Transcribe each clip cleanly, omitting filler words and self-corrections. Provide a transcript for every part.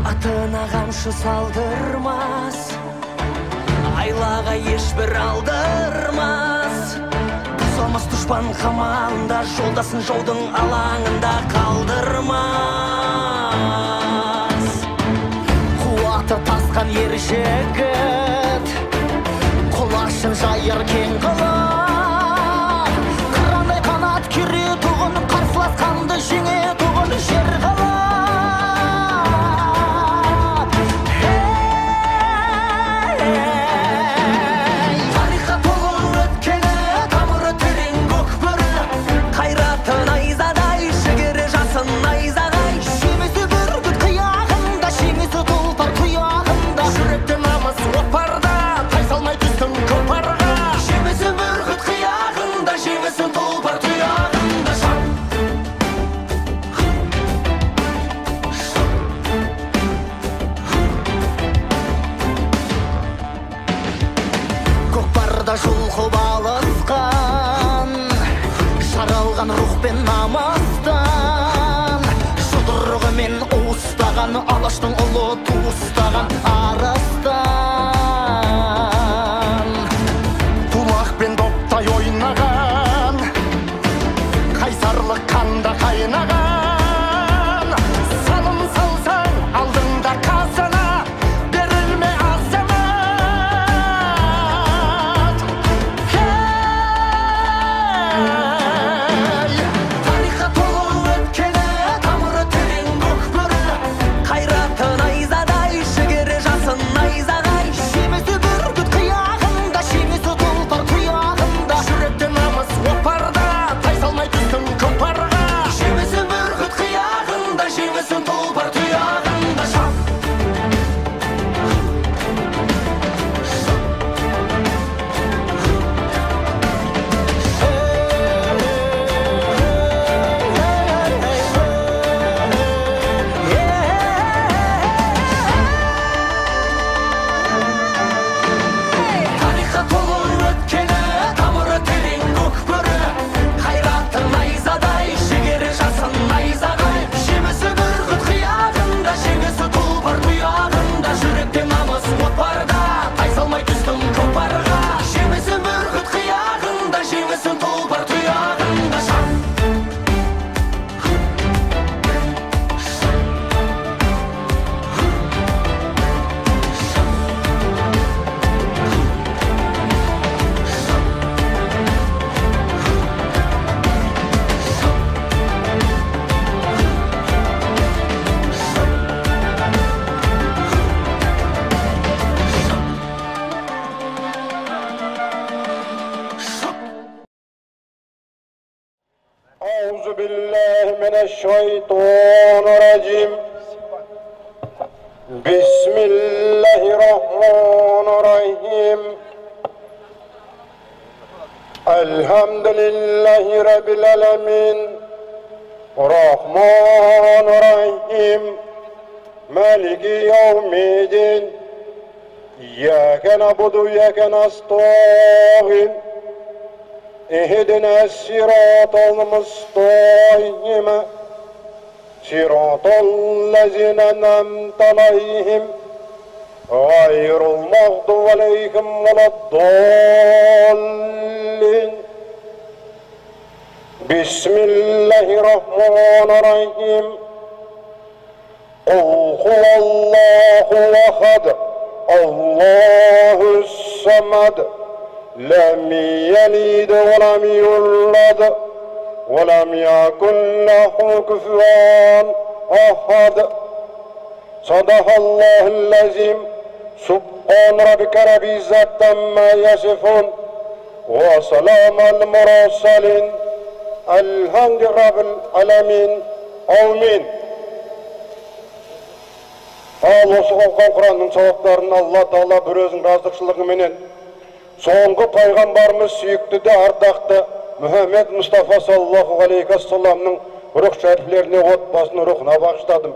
Атына қамшы салдырмас, айлаға ешбір алдырмас. Бұзалмас дұшпан қамалында, жолдасын жаудың алаңында қалдырмас. Қуаты тасқан ер жігіт, құлашын жайыр кең қылып, қырандай қанат керетұғын, қарсыласқанды жеңетұғын жер қылып. Тарихқа толы өткені, тамыры терең көк бөрі, қайраты найзадай, жігері жасын найзағай. Жемісі бүркіт қияғында, жеңісі тұлпар тұяғында, жүректе намыс от барда, тайсалмай түстің көкпарға. Жемісі бүркіт қияғында, жеңісі тұлпар тұяғында. Шап! Көкпарда жұлқып алысқан, жаралған рух пен намыстан, жұдырығымен уыстаған, алаштың ұлы туыстаған арыстан. Тулақ пен доптай ойнаған, қайсарлық қанда қайнаған. Салым салсаң алдыңда қазына, берілме азамат. Хей! Тарихқа толы өткені, тамыры терең көк бөрі, қайраты найзадай, жігері жасын найзағай. Жемісі бүркіт қияғында, жеңісі тұлпар тұяғында, жүректе намыс от барда, тайсалмай түстің көкпарға. Жемісі бүркіт қияғында, жеңісі тұлпар тұяғында. Шап! Тарихқа толы өткені, тамыры терең көк бөрі, қайраты найзадай, жігері жасын найзағай. Жемісі бүркіт қияғында, жеңісі тұлпар тұяғында, жүректе намыс от барда, тайсалмай түстің көкпарға. Жемісі бүркіт қияғында, жеңісі тұлпар тұяғында. Шап! أعوذ بالله من الشيطان الرجيم. بسم الله الرحمن الرحيم. الحمد لله رب العالمين، الرحمن الرحيم، مالك يوم الدين، إياك نعبد وإياك نستعين، اهدنا الصراط المستقيم، صراط الذين أنعمت عليهم، غير المغضوب عليهم ولا الضالين. بسم الله الرحمن الرحيم. قل هو الله أحد، الله الصمد، لم يلد ولم يولد ولم يكن له كفوا أحد. صدق الله العظيم. سبحان ربك رب العزة عما يصفون، وسلام على المرسلين، الحمد لله رب العالمين. آمين. Ал осы оқыған Құранның сауаптарын Алла Тағала бір өзінің разышылығыменен соңғы пайғамбарымыз сүйікті де ардақты Мұхаммед Мұстафа саллаллаху алейхи уассаламның рух шәрифлеріне, отбасының рухына бағыштадым.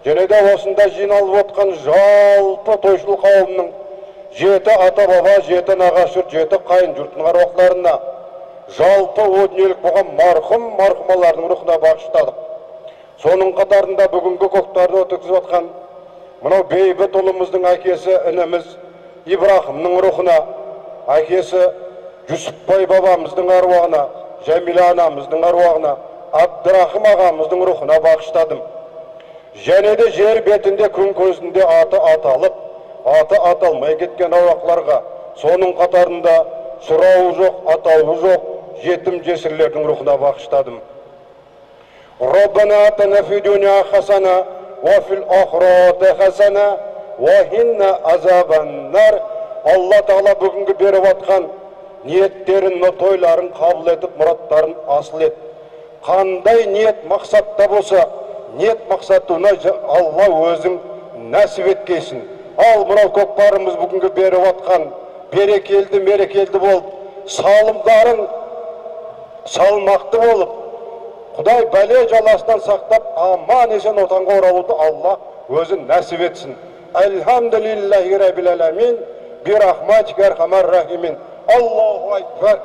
Және де осында жиналып отқан жалпы тойшыл қауымның жеті ата-баба, жеті нағашы жұрт, жеті қайын жұртының аруақтарына, жалпы о дүниелік болған марқұм, марқұмалардың рухына бағыштадық. Соның қатарында бүгінгі көктарды өткізіп жатқан Мынау бейбіт ұлымыздың әкесі ініміз Ибрахимның рухына, әкесі Жүсіпбай бабамыздың аруағына, Жәмила анамыздың аруағына, Абдырахым ағамыздың рухына бағыштадым. Және де жер бетінде күн көзінде аты аталып, аты аталмай кеткен аруақтарға, соның қатарында сұрауы жоқ, атауы жоқ жетім жесірлердің рухына бағыштадым. Раббана атина фи дуния хасана ва фил ахирати хасана ва қина азабан-нар. Алла Тағала бүгінгі беріп атқан ниеттерін, тойларын қабыл етіп, мұраттарын асыл ет. Қандай ниет мақсатта болса, ниет мақсатына Алла өзің нәсіп еткейсін. Ал мынау көкпарымыз бүгінгі беріп атқан берекелді, мерекелді болып, салымдарың салмақты болып, Құдай бәле жаласынан сақтап, аман есен отанға оралуды Алла өзі нәсіп етсін. Әлхамдулиллахи раббил аламин, би рахматика архамар рахимин. Аллаху акбар.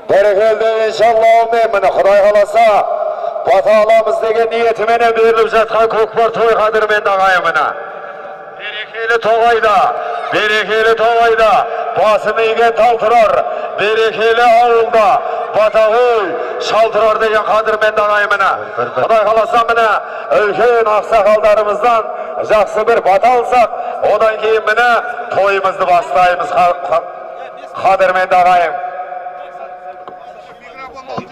Бәрекелді, иншалла, міне Құдай қаласа, бата аламыз деген ниетіменен беріліп жатқан көкпар той қадірменді ағайын міне. Берекелі тоғайда, берекелі тоғайда, басын иген тал тұрар, берекелі ауылда, бата қой, шал тұрар деген қадірменді ағайын міне. Құдай қаласа міне, үлкен ақсақалдарымыздан жақсы бір бата алсақ, одан кейін міне тойымызды бастаймыз қадірменді ағайын.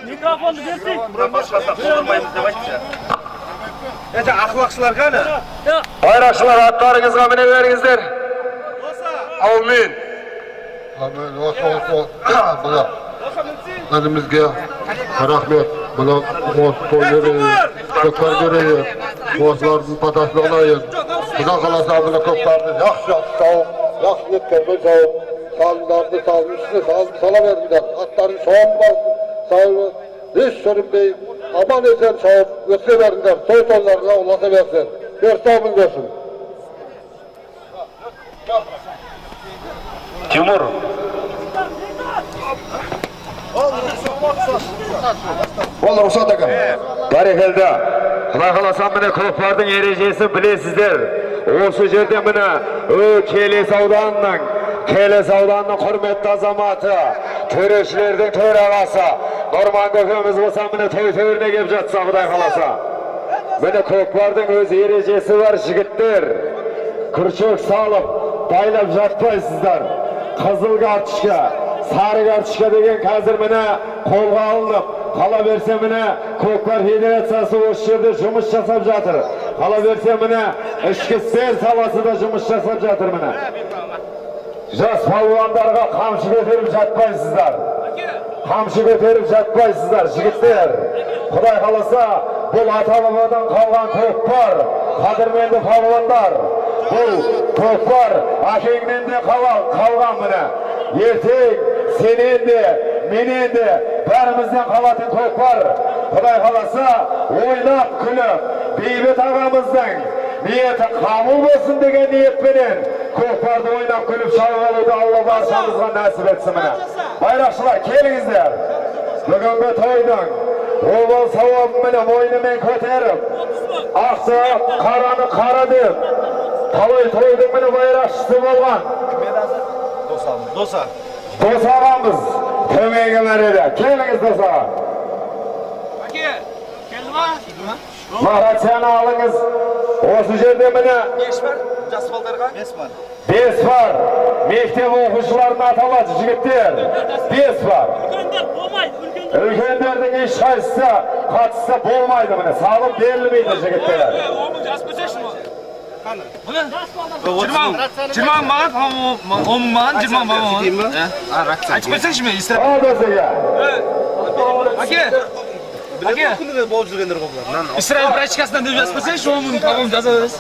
Микрофонды берсей. Ақылақшылар қаны? Байрақшылар, аттарыңызға міне беріңіздер. Аумин. Аумин. Осы, інімізге рахмет. Бұны осы той берейін, көкпар берейін, осылардың батасын алайын. Құда қаласа бұны көкпарды жақсы-жақсы сауып, жақсы ниеттермен сауып, салымдарды салым үстіне салым сала беріңдер. Аттарын шауып барсын, сауып, еш сүрінбей, аман есен шауып өтсе беріңдер, той тойларына ұласа берсін. Берсамын берсін. Тимур. Ол рұқсат екен. Бәрекелді. Құдай қаласа міне көкпардың ережесін білесіздер. Осы жерде міне Келес ауданының құрметті азаматы, төрешілердің төрағасы Нұрман көкеміз болса міне той төріне келіп жатса, Құдай қаласа. Міне көкпардың өз ережесі бар, жігіттер. Күршек салып, байлап жатпайсыздар. Қызыл карточка, сары карточка деген қазір міне қолға алынып, қала берсе міне көкпар федерациясы осы жерде жұмыс жасап жатыр. Қала берсе міне ішкі істер саласы да жұмыс жасап жатыр міне. Жас палуандарға қамшы көтеріп жатпайсыздар. Қамшы көтеріп жатпайсыздар, жігіттер. Құдай қаласа, бұл ата-бабадан қалған көкпар, қадірменді палуандар. Бұл көкпар әкеңнен де қалған міне. Ертең сенен де, менен де, бәрімізден қалатын көкпар. Құдай қаласа, ойнап күліп, бейбіт ағамыздың ниеті қабыл болсын деген ниетпенен көкпарды ойнап күліп шауып алуды Алла баршамызға нәсіп етсін міне. Байрақшылар, келіңіздер. Бүгінгі тойдың обал сауабын міне мойнымен көтеріп, ақты қараны қара деп, талай тойдың міне байрақшысы болған Дос ағамыз төменгі мәреде. Келіңіз, Дос аға. Марацияны алыңыз. Осы жерде міне 5 бар, жас балдарға 5 бар. 5 бар. Мектеп оқушыларына аталады, жігіттер. 5 бар. Үлкендер болмайды, үлкендер. Үлкендердің ешқайсысы қатысы болмайды міне. Салым берілмейді, жігіттер. 20 маған, 10 маған, 20 маған. Айтып берсеңші мен, Исра. Әке. Әке. Болып жүргендер ғой бұлар. Исраил прачкасынан деп жазып берсеңші, 10 мың, по-моему, жаза бересіз.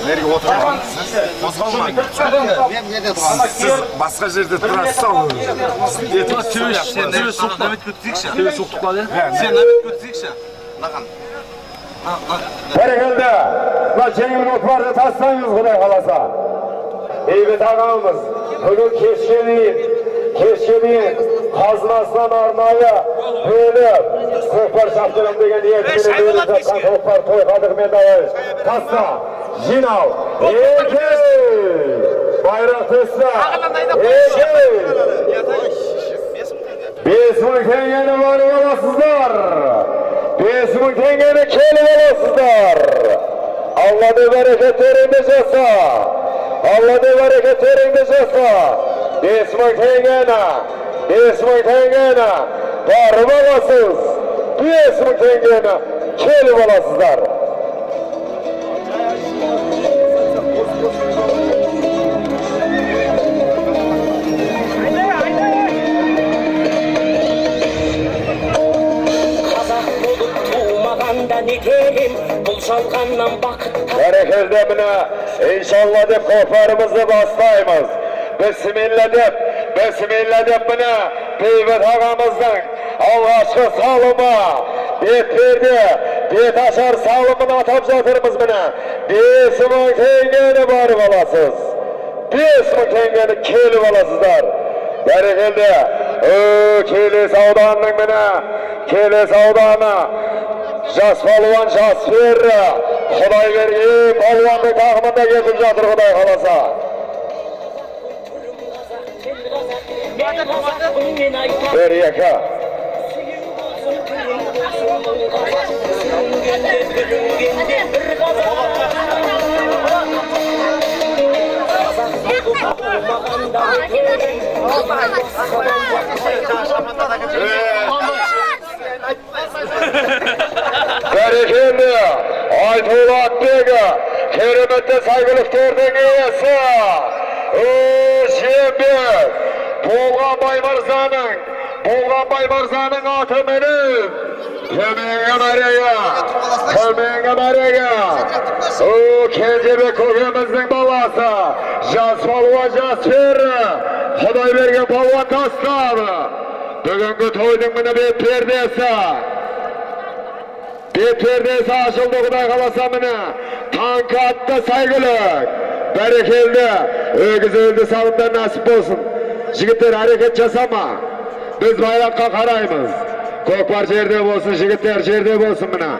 Nereye oturalım? Қозғалмаңыз. Сіз басқа жерде тұрасыз. Сен нәмет көтізейікші. Мынаған. Бәрекелді. Мына жеңіл көкпарды тастаймыз, Құдай қаласа. Бейбіт ағамыз бүгін кешке дейін қазынасынан арнайы бөліп, көкпар шаптырам деген ниетіменен беріліп жатқан көкпар той қадірмен дайыр. Таста, жинау, екі, байрақ түсті, екі, 5000 теңгені барып аласыздар. 5000 теңгені келіп аласыздар. Алла деп әрекеттеріңді жаса. Алла деп әрекеттеріңді жаса. 5000 теңгені, 5000 теңгені барып аласыз. 5000 теңгені келіп аласыздар. Бәрекелді, міне, иншалла деп көкпарымызды бастаймыз. Бісміллә деп, бісміллә деп міне, Бейбіт ағамыздың алғашқы салымы, бет перде, бет ашар салымын атап жатырмыз міне. 5000 теңгені барып аласыз. 5000 теңгені келіп аласыздар. Бәрекелді, Келес ауданының міне, Келес ауданы жас палуан, жас пері, Құдай берген палуанның тағымында кетіп жатыр, Құдай қаласа. Бір, екі. Бәрекелді, Айтулы атбегі, кереметті сәйгүліктердің иесі, Жиенбек, Болғанбай мырзаның, Болғанбай мырзаның атыменен төменгі мәреге, төменгі мәреге, Кенжебек көкеміздің баласы, жас палуан, жас пері, Құдай берген палуан тастады. Бүгінгі тойдың міне бет пердесі. Бет пердесі ашылды, Құдай қаласа міне. Таңғы атты сәйгүлік. Бәрекелді, өгіз өлді салымда нәсіп болсын. Жігіттер, әрекет жасама. Біз байраққа қараймыз. Көкпар жерде болсын, жігіттер, жерде болсын міне.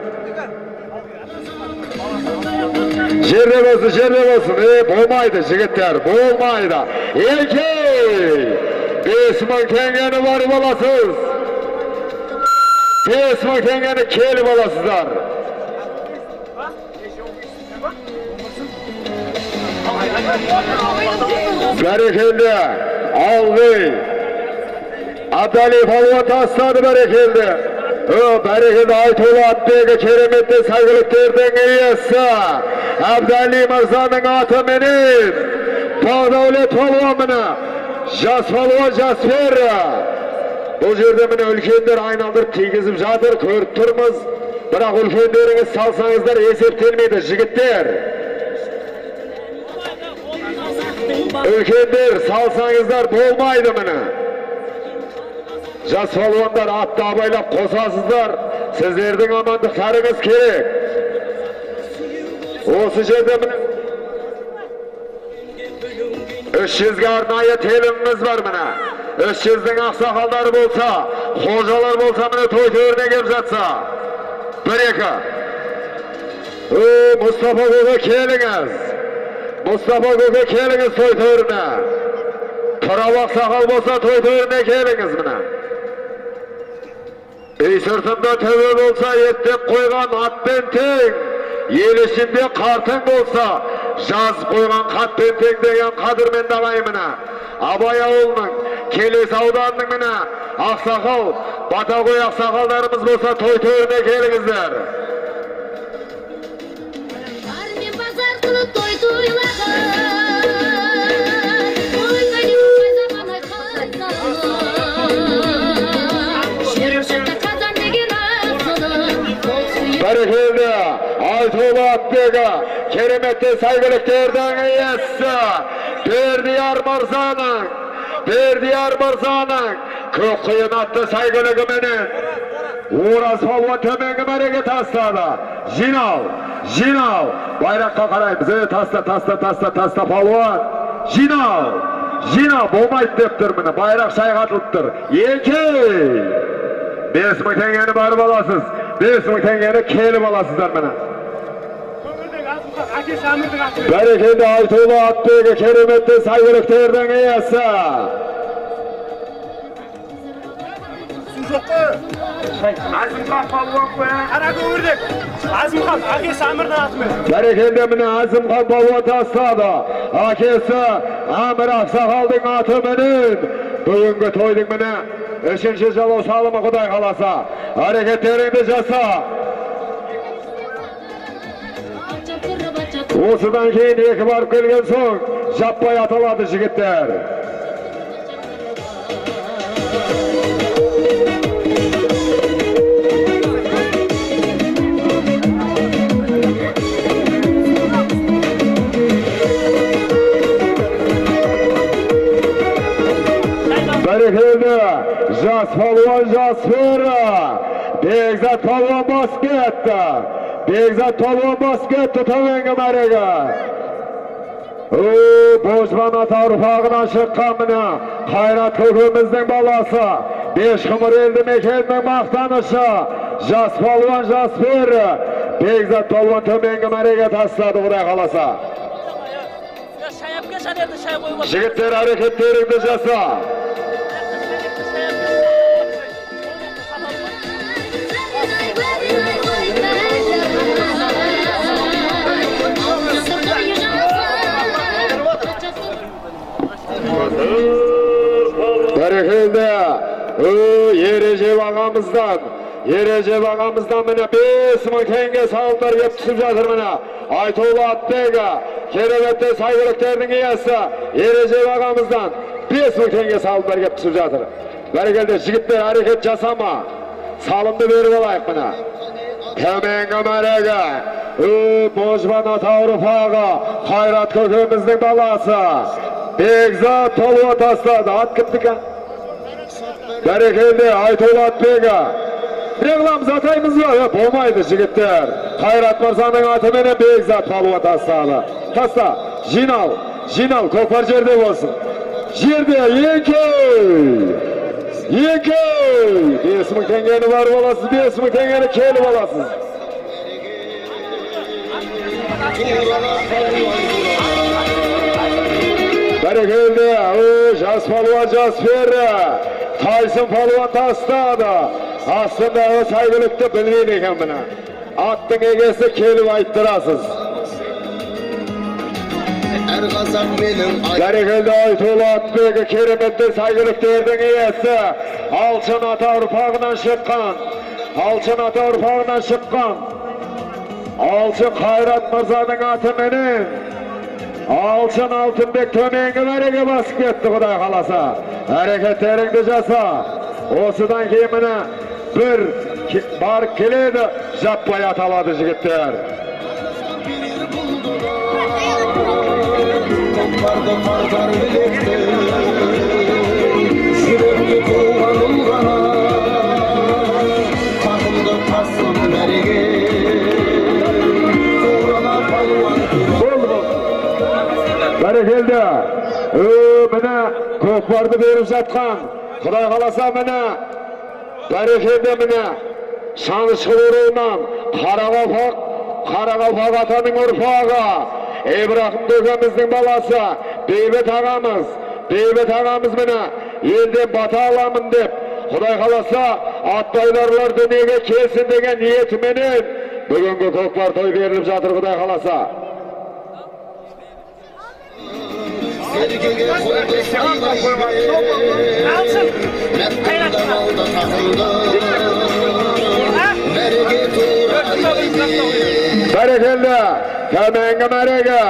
Жерде болсын, жерде болсын. Болмайды, жігіттер, болмайды. Екі! 5000 теңгені барып аласыз. 5000 теңгені келіп аласыздар. Бәрекелді, Алғи, Абдали палуан тастады, бәрекелді. Бәрекелді, Айтулы атбегі, кереметті сәйгүліктердің иесі, Абдали мырзаның атыменен Бағдәулет палуан міне. Жас палуан, жас пері. Бұл жерде міне үлкендер айналдырып тигізіп жатыр, көріп тұрмыз. Бірақ үлкендеріңіз салсаңыздар есептелмейді, жігіттер. Үлкендер салсаңыздар болмайды міне. Жас палуандар атты абайлап қосасыздар. Сіздердің амандықтарыңыз керек. Осы жерде міне 300-ге арнайы теліміміз бар міне. 300-дің ақсақалдары болса, қожалар болса, міне той төріне келіп жатса. Бір, екі. Мұстафа көке келіңіз. Мұстафа көке келіңіз той төріне. Тұрау ақсақал болса той төріне келіңіз міне. Үй сыртында төбе болса, еттеп қойған атпен тең. Ел ішінде қартың болса, жазып қойған хатпен тең деген қадірменді ағайын міне. Абай ауылының, Келес ауданының міне ақсақал, батағой ақсақалдарымыз болса той төріне келіңіздер. Бәрекелді, Айтулы атбегі, кереметті сәйгүліктердің иесі, Бердияр мырзаның, Бердияр мырзаның Көкқиын атты сәйгүлігіменен Ораз палуан төменгі мәреге тастады. Жинал, жинал, байраққа қараймыз. Таста, таста, таста, таста палуан. Жинал, жинал, болмайды деп тұр міне. Байрақ шайқатылып тұр. Екі! 5000 теңгені барып аласыз. 5000 теңгені келіп аласыздар міне. Бәрекелді, айтулы атбегі кереметті сәйгүліктердің иесі. Әзімхан палуан қой. Қаракөңірдек. Әзімхан, әкесі Әмірдің атымен. Бәрекелді, міне Әзімхан палуан тастады. Әкесі Әмір ақсақалдың атыменен бүгінгі тойдың міне үшінші жалау салымы, Құдай қаласа. Әрекеттеріңді жаса. Осыдан кейін екі барып келген соң жаппай аталады жігіттер. Бәрекелді, жас палуан, жас фері. Бекзат палуан басып кетті. Бекзат палуан басып кетті төменгі мәреге. Бозбан ата ұрпағынан шыққан міне Қайрат көкеміздің баласы, Бешқұмыр елді мекенінің мақтанышы, жас палуан, жас фері. Бекзат палуан төменгі мәреге тастады, Құдай қаласа. Жігіттер, әрекеттеріңді жаса. Бәрекелді, Ережеп ағамыздан, Ережеп ағамыздан міне 5000 теңге салымдар кеп түсіп жатыр міне. Айтулы атбегі, кереметті сәйгүліктердің иесі Ережеп ағамыздан 5000 теңге салымдар кеп түсіп жатыр. Бәрекелді, жігіттер, әрекет жасама. Салымды беріп алайық міне. Төменгі мәреге, Бозбан ата ұрпағы, Қайрат көкеміздің баласы Бекзат палуан тастады. Ат кімдікі? Бәрекелді, айтулы атбегі. Не қыламыз, атаймыз ба? Болмайды, жігіттер. Қайрат мырзаның атыменен Бекзат палуан тастады. Таста, жинал, жинал, көкпар жерде болсын. Жерде, еңкей! Еңкей! 5000 теңгені барып аласыз, 5000 теңгені келіп аласыз. Бәрекелді, жас палуан, жас фері. Тайсын палуан тастады. Астындағы сәйгүлікті білмейді екен міне. Аттың егесі келіп айттырасыз. Бәрекелді, айтулы атбегі, кереметті сәйгүліктердің иесі, Алшын ата ұрпағынан шыққан, Алшын ата ұрпағынан шыққан Алшын Қайрат мырзаның атыменен Алшын Алтынбек төменгі мәреге басып кетті, Құдай қаласа. Әрекеттеріңді жаса. Осыдан кейін міне бір барып келеді, жаппай аталады жігіттер. Бәрекелді, міне көкпарды беріп жатқан, Құдай қаласа міне, бәрекелді, міне Шанышқы руынан Қарақалпақ атаның ұрпағы, Ибрахим көкеміздің баласы Бейбіт ағамыз, Бейбіт ағамыз міне елден бата аламын деп, Құдай қаласа атбайларлар дүниеге келсін деген ниетіменен бүгінгі көкпар той беріліп жатыр, Құдай қаласа. Бәрекелді, төменгі мәреге,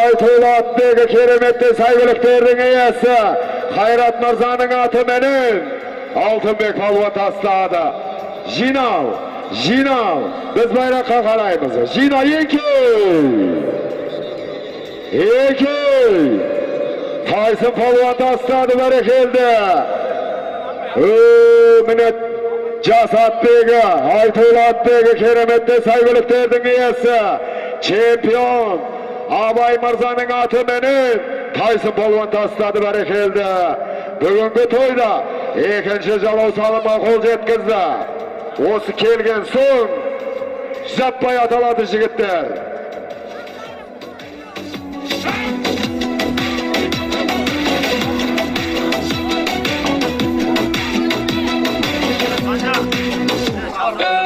айтулы атбегі, кереметті сәйгүліктердің иесі Қайрат мырзаның атыменен Алтынбек палуан тастады. Жинал, жинал, біз байраққа қараймыз. Жина, еңкей! Еңкей! Тайсын палуан тастады, бәрекелді. Міне жас атбегі, айтулы атбегі, кереметті сәйгүліктердің иесі, чемпион Абай мырзаның атыменен Тайсын палуан тастады, бәрекелді. Бүгінгі тойда Екінші жалау салымға қол жеткізді. Осы келген соң жаппай аталады жігіттер.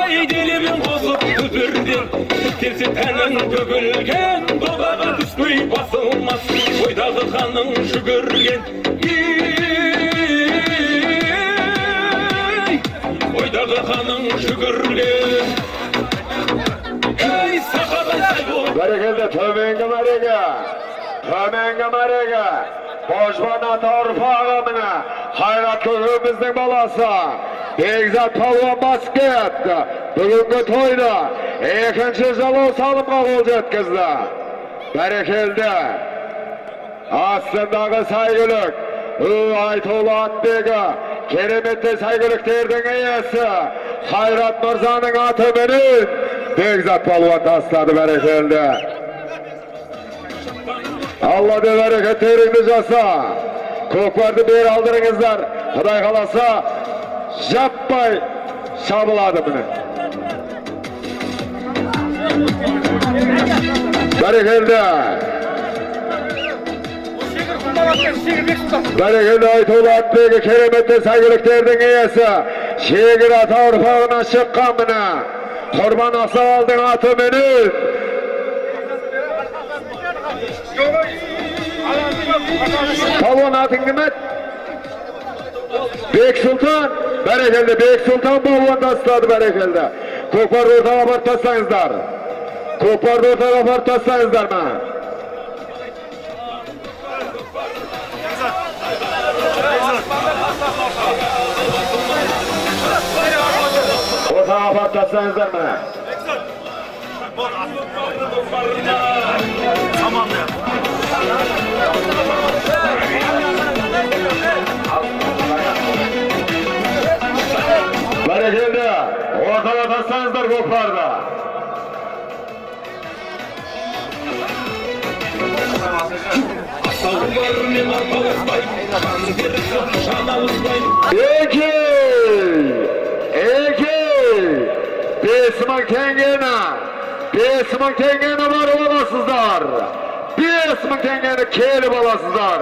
Ey делебен қосып үпірден, тіктелсе тәнің төгілген, додаға түспей басылмас, ойдағы қаның жүгірген. Ей, ойдағы қаның жүгірген. Ей, сақадан сай бол. Бәрекелді, төменгі мәреге. Төменгі мәреге. Божбан ата ұрпағы міне. Қайрат көкеміздің баласы. Бекзат палуан басып кетті. Бүгінгі тойда екінші жалау салымға қол жеткізді. Бәрекелді. Астындағы сәйгүлік, Айтулы атбегі, кереметті сәйгүліктердің иесі Қайрат мырзаның атыменен Бекзат палуан тастады. Бәрекелді. Алла де берекеттеріңді жаса. Көкпарды бері алдырыңыздар. Құдай қаласа жаппай шабылады міне. Бәрекелді. Бәрекелді, Айтулы атбегі, кереметті сәйгүліктердің иесі Шегір ата ұрпағынан шыққан міне. Құрбан Ақсақалдың атыменен палуан атың кім еді? Бексұлтан. Бәрекелді, Бексұлтан палуан тастады. Бәрекелді. Көкпарды ортаға апарып тастаңыздар. Көкпарды ортаға апарып тастаңыздар ма? Ортаға апарып тастаңыздар ма? Бәрекелді, ортаға тастаңыздар көкпарды. Екі, 2, 5000 теңгені, 5000 теңгені барып аласыздар. 5000 теңгені келіп аласыздар.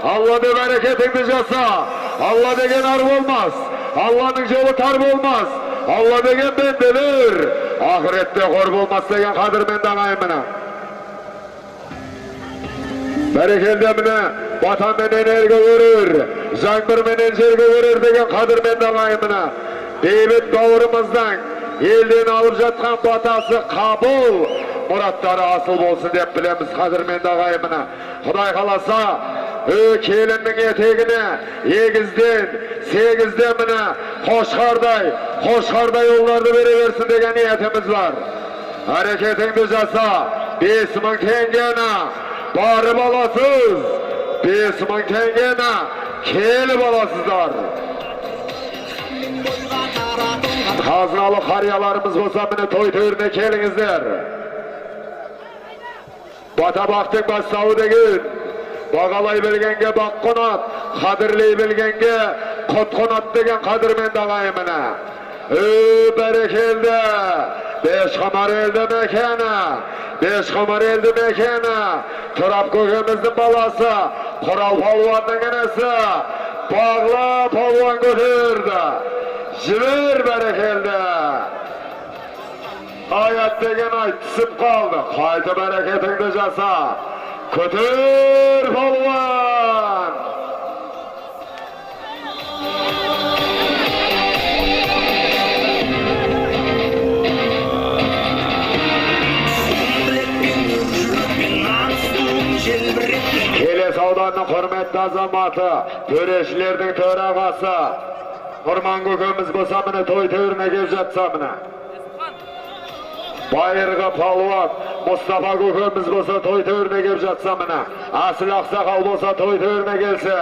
Алла де берекетіңді жаса. Алла деген ар болмас. Алланың жолы тар болмас. Алла деген бенделер ақыретте қор болмас деген қадірменді ағайын міне. Бәрекелді, міне, батаменен елге көрер, жаңбырменен жерге көрер деген қадірменді ағайын міне. Бейбіт бауырымыздың елден алып жатқан батасы қабыл, мұраттары асыл болсын деп білеміз қадірменді ағайын міне. Құдай қаласа, келіннің етегіне егізден, сегізден міне қошқардай, қошқардай ұлдарды бере берсін деген ниетіміз бар. Әрекетіңді жаса, 5000 теңгені барып аласыз, 5000 теңгені келіп аласыздар. Қазыналы қарияларымыз болса, міне той төріне келіңіздер. Бата бақтың бастауы деген, бағалай білгенге бақ қонат, қадірлей білгенге құт қонат деген қадірменді ағайын міне. Бәрекелді, Бешқамар елді мекені, Бешқамар елді мекені, Тұрап көкеміздің баласы, Құрал палуанның інісі, Бағла палуан көтерді. Жібер, бәрекелді. Аят деген ай түсіп қалды. Қайтып әрекетіңді жаса. Көтер палуан. Келес ауданының құрметті азаматы, төрешілердің төрағасы Нұрман көкеміз болса, міне той төріне келіп жатса міне. Байырғы палуан Мұстафа көкеміз болса той төріне келіп жатса міне. Асыл ақсақал болса той төріне келсе.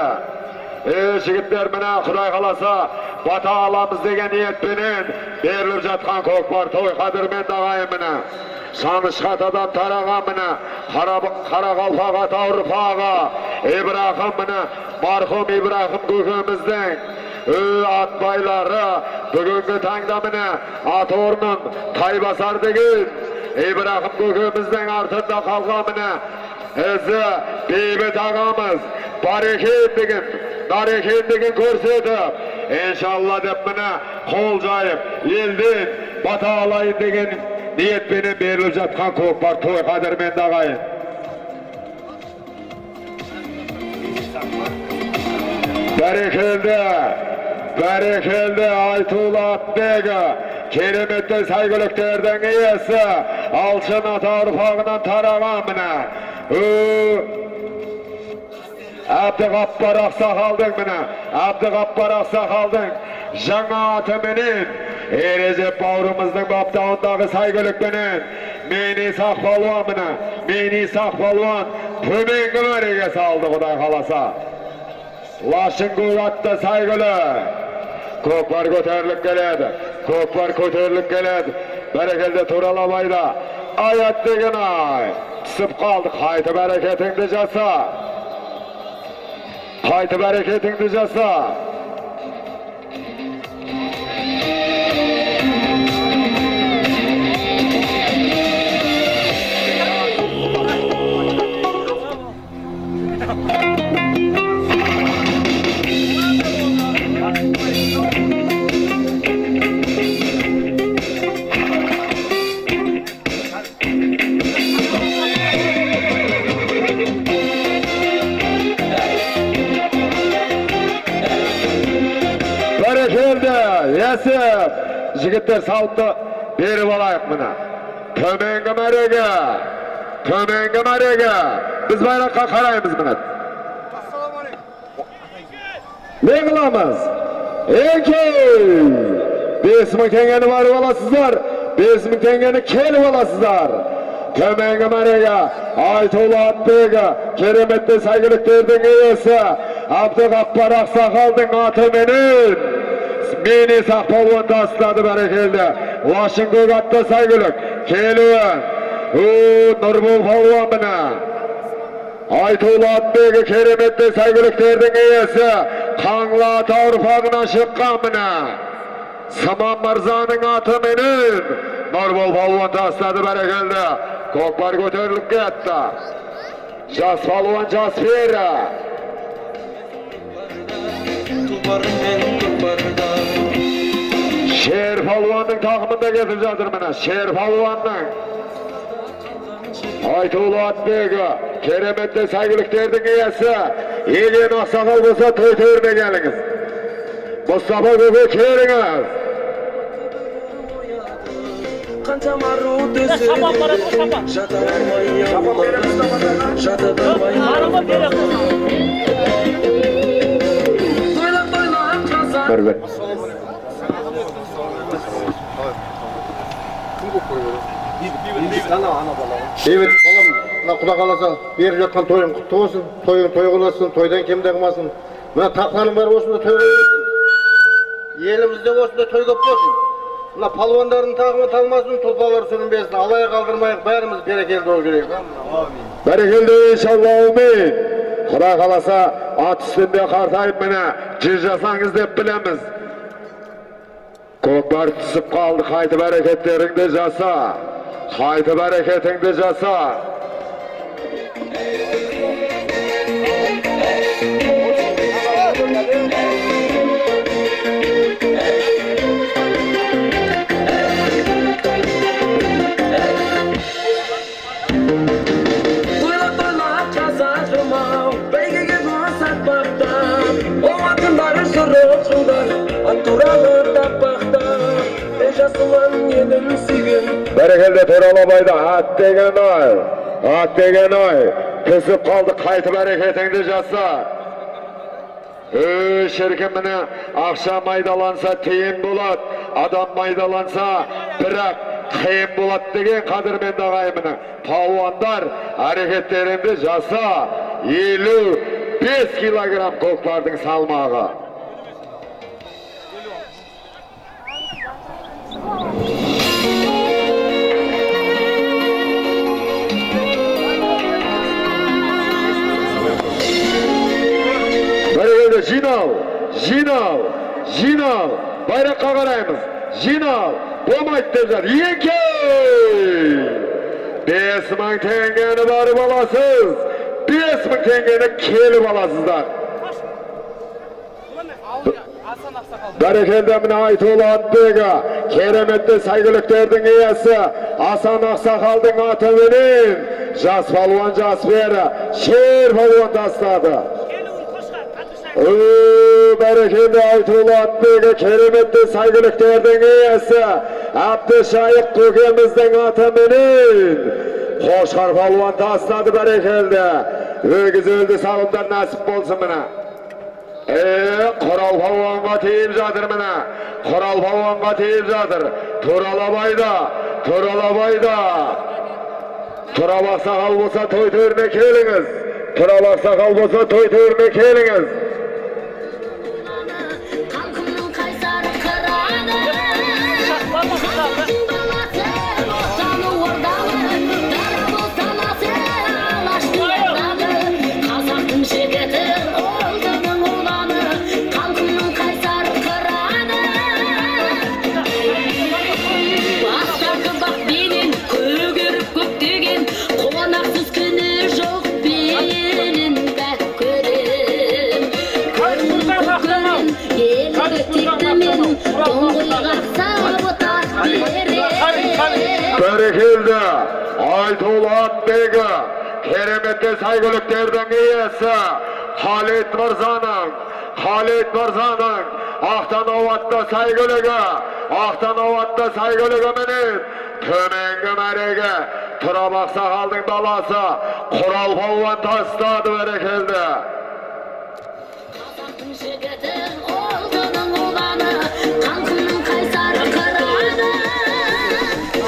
Жігіттер, міне Құдай қаласа бата аламыз деген ниетпенен беріліп жатқан көкпар той қадірменді ағайын міне. Шанышқа атадан тараған міне Қарақалпақ ата ұрпағы Ибрахим міне, марқұм Ибрахим көкеміздің Атбайлары бүгінгі таңда міне ат орнын Тайбасар деген Ибрахим көкеміздің артында қалған міне ізі Бейбіт ағамыз бар екендігін, нар екендігін көрсетіп, иншалла деп міне қол жайып, елден бата алайын деген ниетпенен беріліп жатқан көкпар той қадірменді ағайын. Бәрекелді, бәрекелді Айтулы Атбегі, кереметті сәйгүліктердің иесі, Алшын ата ұрпағынан тараған міне. Әбдіғаппар ақсақалдың міне, Әбдіғаппар ақсақалдың жаңа атыменен, Ережеп бауырымыздың баптауындағы сәйгүлікпенен мен Исақ палуан міне, мен Исақ палуан төменгі мәреге салды Құдай қаласа. Лашын көк атты сәйгүлі. Көкпар көтеріліп келеді, көкпар көтеріліп келеді. Бәрекелді туралабайда. Аят деген ай, түсіп қалды, қайтып әрекетіңді жаса. Қайтып әрекетіңді жаса. Есіп, жігіттер сауытты беріп алайық міне. Төменгі мәреге, төменгі мәреге. Біз байраққа қараймыз міне. Не қыламыз? Еңкей! 5000 теңгені барып аласыздар, 5000 теңгені келіп аласыздар. Төменгі мәреге Айтулы Атбегі, кереметті сәйгүліктердің иесі, Әбдіғаппар ақсақалдың атыменен мен Исақ палуан тастады бәрекелді. Лашын көк атты сәйгүлік келуін. Нұрбол палуан міне. Айтулы Атбегі кереметті сәйгүліктердің иесі, Қаңлы ата ұрпағынан шыққан міне. Саман мырзаның атыменен Нұрбол палуан тастады бәрекелді. Көкпар көтеріліп кетті. Жас палуан жас пері. Шер палуанның тақымында кетіп жатыр міне. Шер палуанның. Айтулы Атбегі, кереметті сәйгүліктердің иесі. Еген ақсақал болса той төріне келіңіз. Мұстафа көке келіңіз. Бір-бір. Бейбіт, балам, мына Құда қаласа беріп жатқан тойың құтты болсын, тойың той қылсын, тойдан кем де қылмасын. Мына таққаның бәрі осында той болсын. Елімізде осында той көп болсын. Мына палуандардың тағымы талмасын, тұлпалар сүрінбесін, алай қалдырмайық, бәріміз берекелді болу керек. Берекелді иншалла, әумин. Құдай қаласа ат үстінде қартайып міне 100 жасаңыз деп білеміз. Көкпар түсіп қалды, қайтып әрекеттеріңді жаса. Қайтып әрекетіңді жаса. Бәрекелді Туралабайда ат деген ай, ат деген ай, түсіп қалды, қайтып әрекетіңді жаса. Шіркін міне, ақша майдаланса тиын болады, адам майдаланса бірақ қиын болады деген қадірменді ағайын міне. Палуандар әрекеттеріңді жаса. 55 килограмм көкпардың салмағы. Бәрекелді, жинал, жинал. қараймыз. Жинал, болмайды деп жатыр. Еңкей! 5000 теңгені барып аласыз. 5000 теңгені келіп аласыздар. Бәрекелді, міне Айтулы атбегі, кереметті сәйгүліктердің иесі Асан Ақсақалдың атыменен жас палуан жас бері шер палуан тастады. Бәрекелді, Айтулы атбегі, кереметті сәйгүліктердің иесі Әбдішайық көкеміздің атыменен қошқар палуан тастады. Бәрекелді, өгіз өлді салымдар нәсіп болсын міне. Құрал палуанға тиіп жатыр міне. Құрал палуанға тиіп жатыр. Туралабайда, Туралабайда. Тұрал ақсақал болса той төріне келіңіз. Тұрал ақсақал болса той төріне келіңіз. Бәрекелді, Айтулы атбегі, кереметті сәйгүліктердің иесі Халид мырзаның, Халид мырзаның Ақтанау атты сәйгүлігі, Ақтанау атты сәйгүлігіменен төменгі мәреге Тұрап ақсақалдың баласы Құрал палуан тастады. Бәрекелді. Қазақтың жігіті ұлтының ұланы, халқының қайсары қыраны.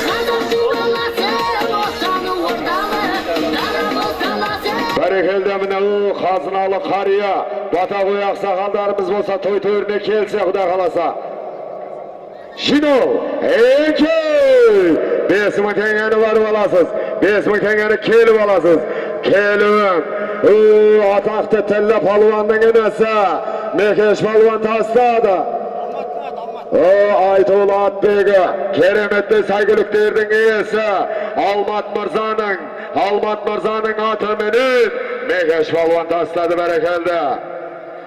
Қазақтың баласы отаны ордалы, дара болса ласы. Бәрекелді, міне қазыналы қария батағой ақсақалдарымыз болса той төріне келсе, Құдай қаласа. Жинау, екі, 5000 теңгені барып аласыз, 5000 теңгені келіп аласыз. Келуім, атақты тіллі палуанның інісі Мекеш палуан тастады. Айтулы атбегі, кереметті сәйгүліктердің иесі Алмат мырзаның, Алмат мырзаның атыменен Мекеш палуан тастады. Бәрекелді.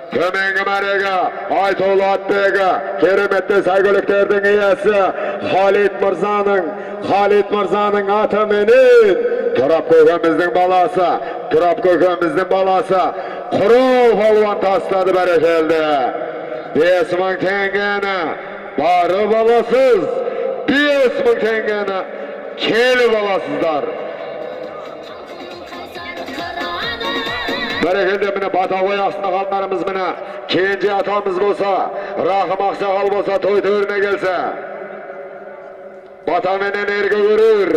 Төменгі мәреге Айтулы атбегі, кереметті сәйгүліктердің иесі Халид мырзаның, Халид мырзаның атыменен Тұрап көкеміздің баласы, Тұрап көкеміздің баласы Құрал палуан тастады. Бәрекелді. 5000 теңгені барып аласыз, 5000 теңгені келіп аласыздар. Бәрекелді, міне батағой ақсақалдарымыз, міне кенже атамыз болса, Рахым ақсақал болса той төріне келсе. Батаменен ерге көрер,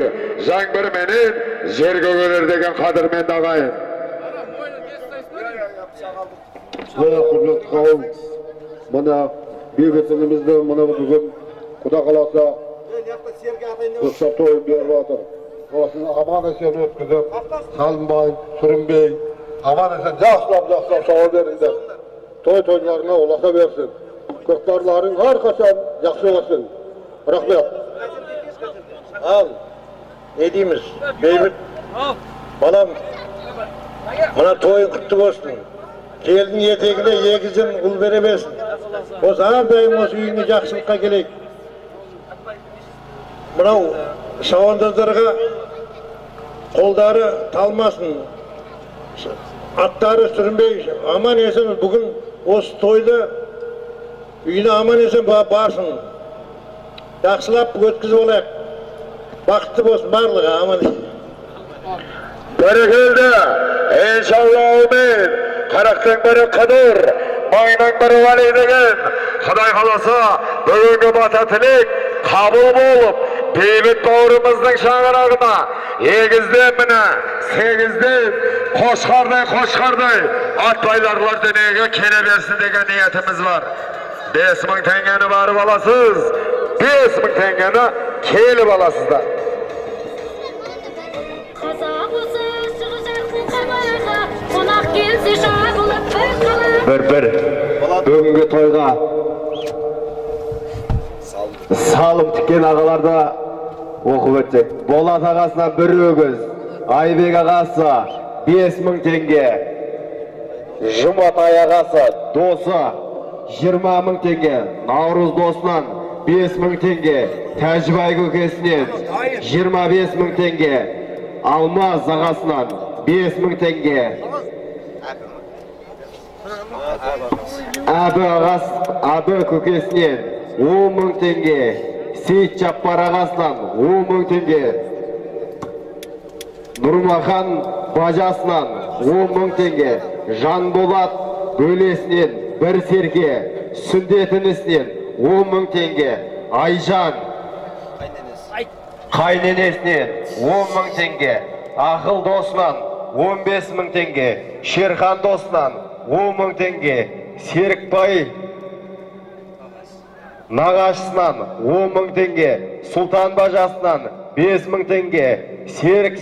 жаңбырменен жерге көрер деген қадірменді ағайын. Құрметті қауым, мына бейбіт інімізді мына бүгін Құда қаласа ұстап тойын беріп жатыр. Осыны аман есен өткізіп, салынбай, сүрінбей, аман есен жақсылап жақсылап шауа беріңдер. Той тойларына ұласа берсін. Көкпарларың әрқашан жақсы болсын. Рахмет. Ал, не дейміз, Бейбіт, балам, мына тойың құтты болсын. Келдің етегіне егізін ұл бере берсін. Осы әрдайым осы үйіңе жақсылыққа келейік. Мынау шабандоздарға қолдары талмасын, аттары сүрінбей, аман есен бүгін осы тойды үйіне аман есен барсын. Жақсылап өткізіп алайық. Бақытты болсын барлығы, аман есен. Бәрекелді, иншалла, әумин. Қырықтың бірі Қыдыр, мыңның бірі Уәли деген. Құдай қаласа, бүгінгі бата тілек қабыл болып, бейбіт бауырымыздың шаңырағына егізден міне, сегізден қошқардай қошқардай атбайларлар дүниеге келе берсін деген ниетіміз бар. 5000 теңгені барып аласыз, 5000 теңгені келіп аласыздар. Бір-бір. Бүгінгі тойға Салым тіккен ағаларды оқып өтсек. Болат ағасынан бір өгіз, Айбек ағасы 5000 теңге, Жұматай ағасы досы 20000 теңге, Наурыз досынан 5000 теңге, Тәжібай көкесінен 25000 теңге, Алмаз ағасынан 5000 теңге, Әбі ағасы, Әбі көкесінен 10000 теңге, Сейіт Жаппар ағасынан 10000 теңге, Нұрмахан бажасынан 10000 теңге, Жанболат бөлесінен бір серке, Сүндет інісінен 10000 теңге, Айжан қайненесінен 10000 теңге, Ақыл досынан 15000 теңге, Шерхан досынан 10000 теңге, Серікбай нағашысынан 10000 теңге, Сұлтан бажасынан 5000 теңге, Серік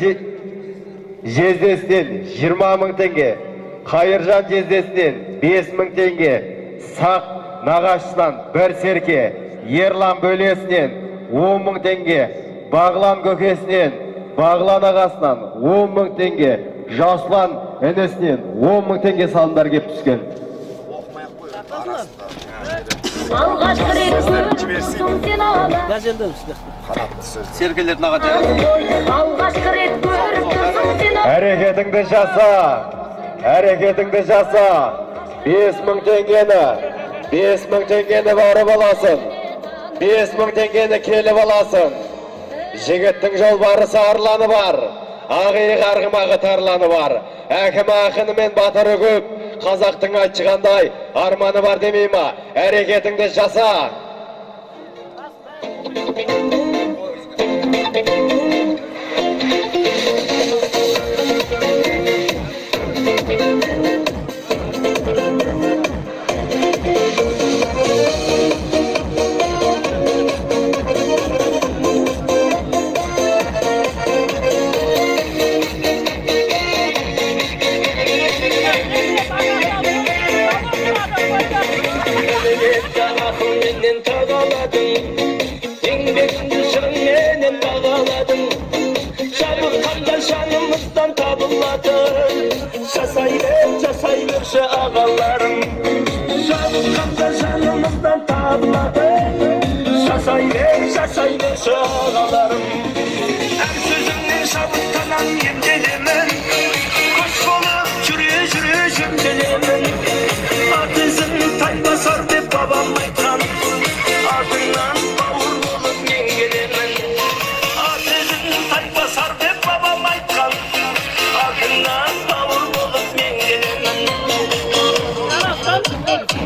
жездесінен 20000 теңге, Қайыржан жездесінен 5000 теңге, Сақ нағашысынан бір серке, Ерлан бөлесінен 10000 теңге, Бағлан көкесінен, Бағлан ағасынан 10000 теңге, Жаслан інісінен 10000 теңге салымдар кеп түскен. Алғашқы рет көріп тұрсың сен ала. Серкелердің аға. Алғашқы рет көріп тұрсың сен ала. Әрекетіңді жаса, әрекетіңді жаса. 5000 теңгені, 5000 теңгені барып аласың. 5000 теңгені келіп аласың. Жігіттің жолбарысы арланы бар, ақ иық арғымағы тарланы бар. Әкімі ақыны мен батыры көп, қазақтың айтшығандай арманы бар демей ма? Әрекетіңді жаса. Жасай бер, жасай берші ағаларым, жабыққанда жанымыздан табылады. Жасай бер, жасай берші ағаларым. Әр сөзіңнен шабыттанам, емделемін. Көш болып жүре жүре жөнделемін. Ат ізін тайбасар деп бабам айтқан, артыңнан бауыр болып мен келемін. Ат ізін тайбасар деп бабам айтқан, артыңнан бауыр болып мен келемін.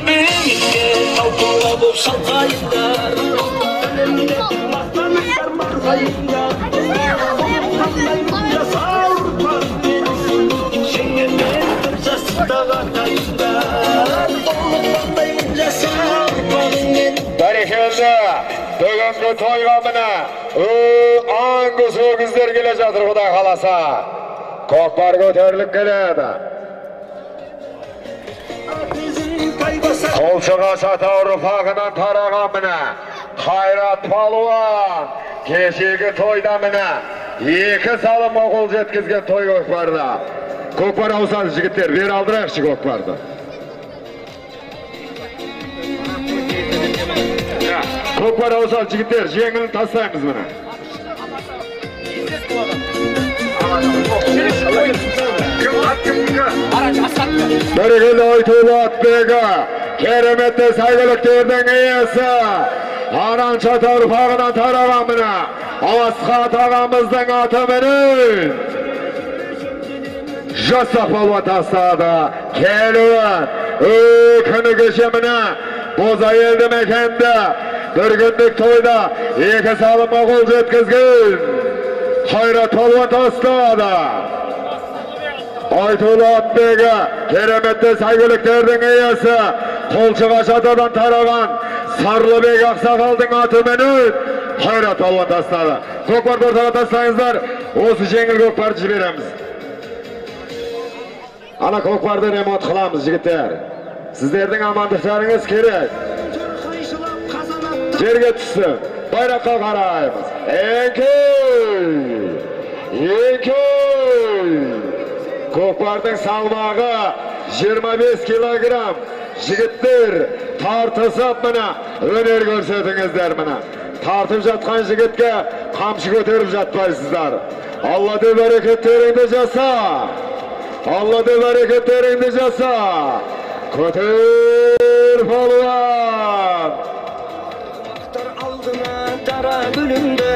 Биікке тау болып шалқайыңдар, әлемде мақтаныңдар марғайыңдар. Жасар ұрпақпен жеңгемен бір жастықта қартайыңдар. Ұлықтаймын жасар ұрпағыңмен. Бәрекелді, бүгінгі тойға міне аңғыз өгіздер келе жатыр, Құдай қаласа. Көкпар көтеріліп келеді. Қолшыға сата ұрпағынан тараған міне Қайрат палуан кешегі тойда міне 2 салымға қол жеткізген той көкпарда. Көкпар ауысады жігіттер, бері алдырайықшы көкпарды. Көкпар ауысады жігіттер, жеңілін тастаймыз міне. Бәрекелді Айтулы атбегі, кереметті сәйгүліктердің иесі, Аранша ұрпағынан тараған міне Асхат ағамыздың атыменен Жасақ палуан тастады келуін. Күні кеше міне Бозай елді мекенде бір күндік тойда 2 салымға қол жеткізген Қайрат палуан тастады. Айтулы атбегі, кереметті сәйгүліктердің иесі, Қолшыға шатадан тараған Сарлыбек ақсақалдың атыменен Қайрат палуан тастады. Көкпарды ортаға тастаңыздар, осы жеңіл көкпарды жібереміз. Ана көкпарды ремонт қыламыз жігіттер. Сіздердің амандықтарыңыз керек. Қайшылап қазан Жерге түссін. Байраққа қараймыз. Еңкей! Еңкей! Көкпардың салмағы 25 килограмм. Жігіттер тартысып міне өнер көрсетіңіздер міне. Тартып жатқан жігітке қамшы көтеріп жатпайсыздар. Алла деп әрекеттеріңді жаса. Алла деп әрекеттеріңді жаса. Көтер палуан. Алдына дара гүліңді,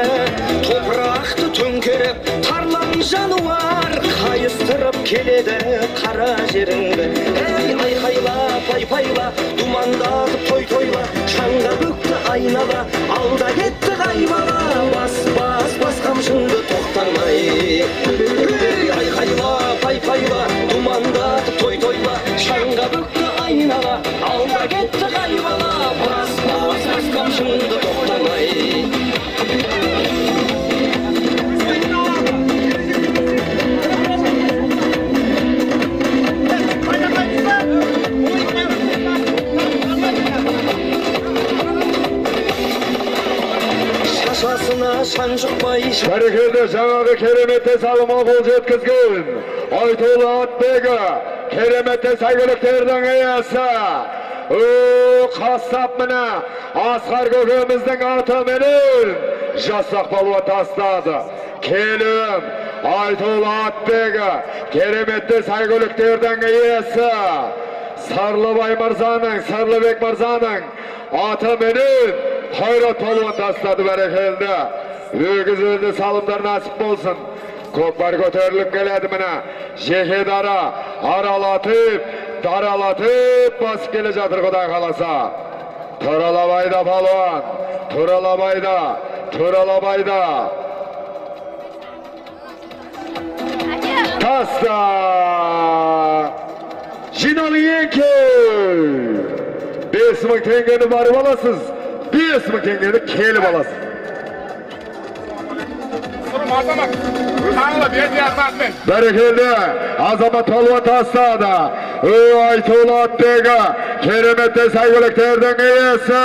топырақты төңкеріп, тарлан жануар қайыстырып келеді қара жеріңді. Ей, айқайла, пайпайла, думандатып той тойла, шаңға бүкті айнала, алда кетті қайбала, бас, бас, бас қамшыңды тоқтамай. Ей, айқайла, пайпайла, думандатып той тойла, шаңға бүкті айнала, алда кетті қайбала, бас, бас, бас қамшыңды тоқтамай. Бәрекелді, жаңағы кереметті салымға қол жеткізген Айтулы Атбегі, кереметті сәйгүліктердің иесі. Қасап міне Асқар көкеміздің атыменен жасақ палуан тастады. Келім Айтулы Атбегі, кереметті сәйгүліктердің иесі. Сарлыбай мырзаның, Сарлыбек мырзаның атыменен Қайрат палуан тастады. Бәрекелді. Өгіз өлді салымдар насып болсын. Көкпар көтеріліп келеді міне. Жеке дара аралатып, даралатып басып келе жатыр Құдай қаласа. Туралабайда палуан, туралабайда, туралабайда. Таста! Жинал екі! 5000 теңгені барып аласыз, 5000 теңгені келіп аласыз. Бәрекелді, Азамат палуан тастады. Айтулы Атбегі, кереметті сәйгүліктердің иесі.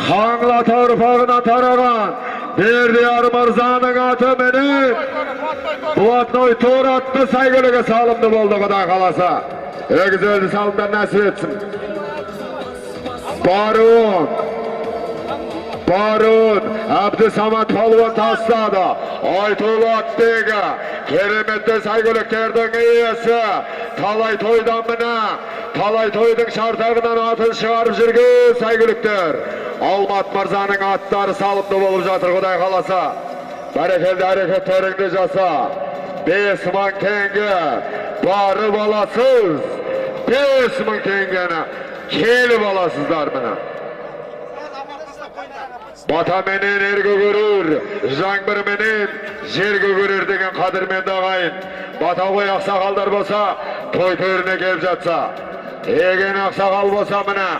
Қаңлы ата ұрпағынан тараған Бердияр мырзаның атыменен Блатной тор атты сәйгүлігі салымды болды Құдай қаласа. Өгіз өлді салымдар нәсіп етсін. Барун, Барун, Әбдісамат палуан тастады. Айтулы Атбегі, кереметті сәйгүліктердің иесі. Талай тойдан міне, талай тойдың шартағынан атын шығарып жүрген сәйгүліктер. Алмат мырзаның аттары салымды болып жатыр Құдай қаласа. Бәрекелді, әрекеттеріңді жаса. 5000 теңге барып аласыз. 5000 теңгені келіп аласыздар міне. Батаменен ер көгерер, жаңбырменен жер көгерер деген қадірменді ағайын. Бата қой ақсақалдар болса, той төріне келіп жатса. Еген ақсақал болса міне,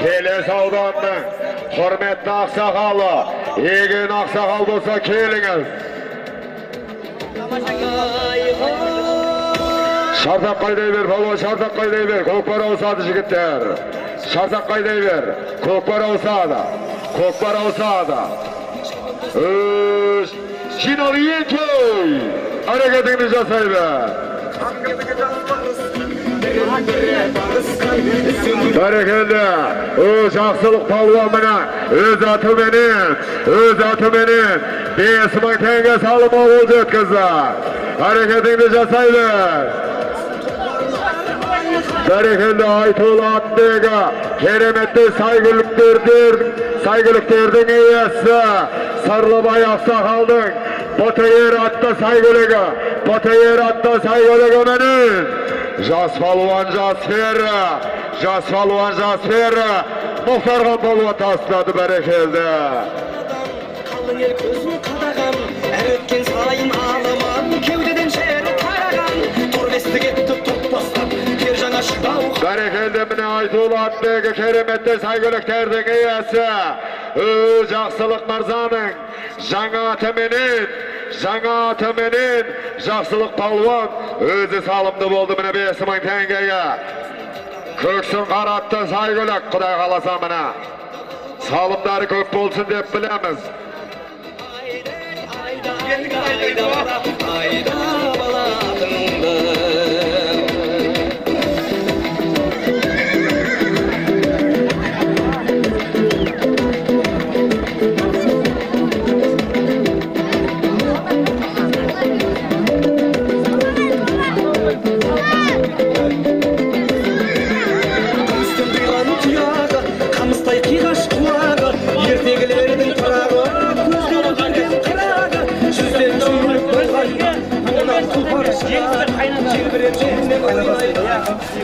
Келес ауданының құрметті ақсақалы, Еген ақсақал болса келіңіз. Шартақ қайдай бер, палуан, шартақ қайдай бер, көкпар ауысады жігіттер. Шартақ қайдай бер, көкпар ауысады. Көкпар ауысады. Үш, жинал екі. Әрекетіңді жасай бер. Бәрекелді, Жақсылық палуан міне өз атыменен, өз атыменен 5000 теңге салымға қол жеткізді. Әрекетіңді жасай бер. Бәрекелді, Айтулы Атбегі, кереметті сәйгүліктердің иесі. Сарлыбай ақсақалдың БТР атты сәйгүлігі, БТР атты сәйгүлігі менен жас палуан жас пері, жас палуан жас пері, Мұхтархан палуан тастады. Бәрекелді. Қалың ел көзін қадаған, әр өткен сайын аламан, кеудеден шері тараған, торбесті кетті топ бастап, тер жаңа шыдау. Бәрекелді, міне Айтулы Атбегі, кереметті сәйгүліктердің иесі. Жақсылық мырзаның жаңа атыменен, жаңа атыменен Жақсылық палуан өзі салымды болды міне 5000 теңгеге. Көксін қаратты сәйгүлік, Құдай қаласа міне. Салымдары көп болсын деп білеміз. Бәрекелді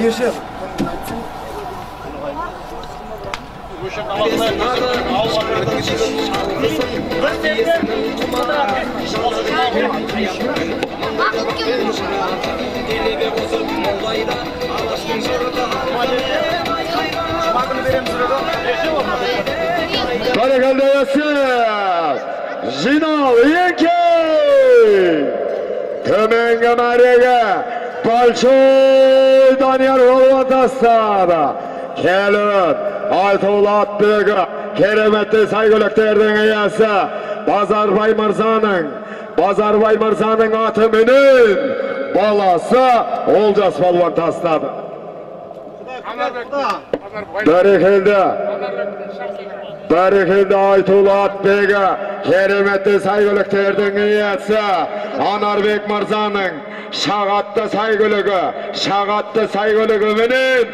Есік! Жинал еңкей! Төменгі мәреге Большой Данияр палуан тастады. Келін Айтулы атбегі, кереметті сәйгүліктердің иесі Базарбай мырзаның атыменен баласы Олжас палуан тастады. Бәрекелді. Бәрекелді Айтулы атбегі, кереметті сәйгүліктердің иесі Анарбек мырзаның шағатты сәйгүлігі менен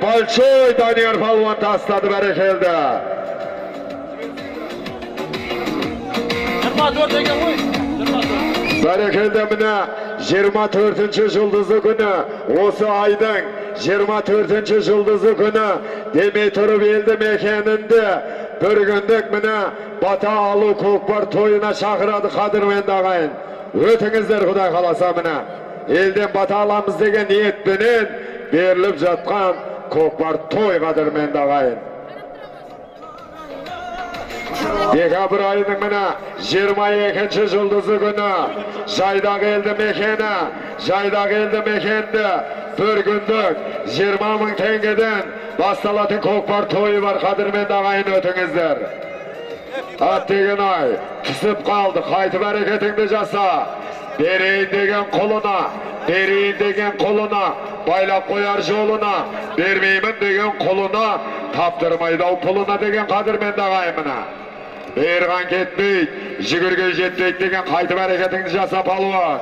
Большой Данияр палуан тастады. Бәрекелді. Бәрекелді, міне 24-ші жұлдызы күні, осы айдың 24-ші жұлдызы күні демей тұрып елді мекенінде бір күндік міне бата алу көкпар тойына шақырады қадірменді ағайын. Өтіңіздер, Құдай қаласа, міне елден бата аламыз деген ниетпенен беріліп жатқан көкпар той, қадірменді ағайын. Декабрь айының міне 22-ші жұлдызы күні Жайдақ елді мекені, Жайдақ елді мекенді бір күндік 20 мың теңгеден басталатын көкпар тойы бар, қадірменді ағайын, өтіңіздер. Аттеген ай, түсіп қалды, қайтып әрекетіңді жаса. Берейін деген құлына, берейін деген құлына, байлап қояр жолына, бермеймін деген құлына, таптырмайды ау пұлына деген қадірменді ағайын мына. Берған кетпейді, жүгірге жетпейді деген қайтып әрекетіңді жаса, палуан.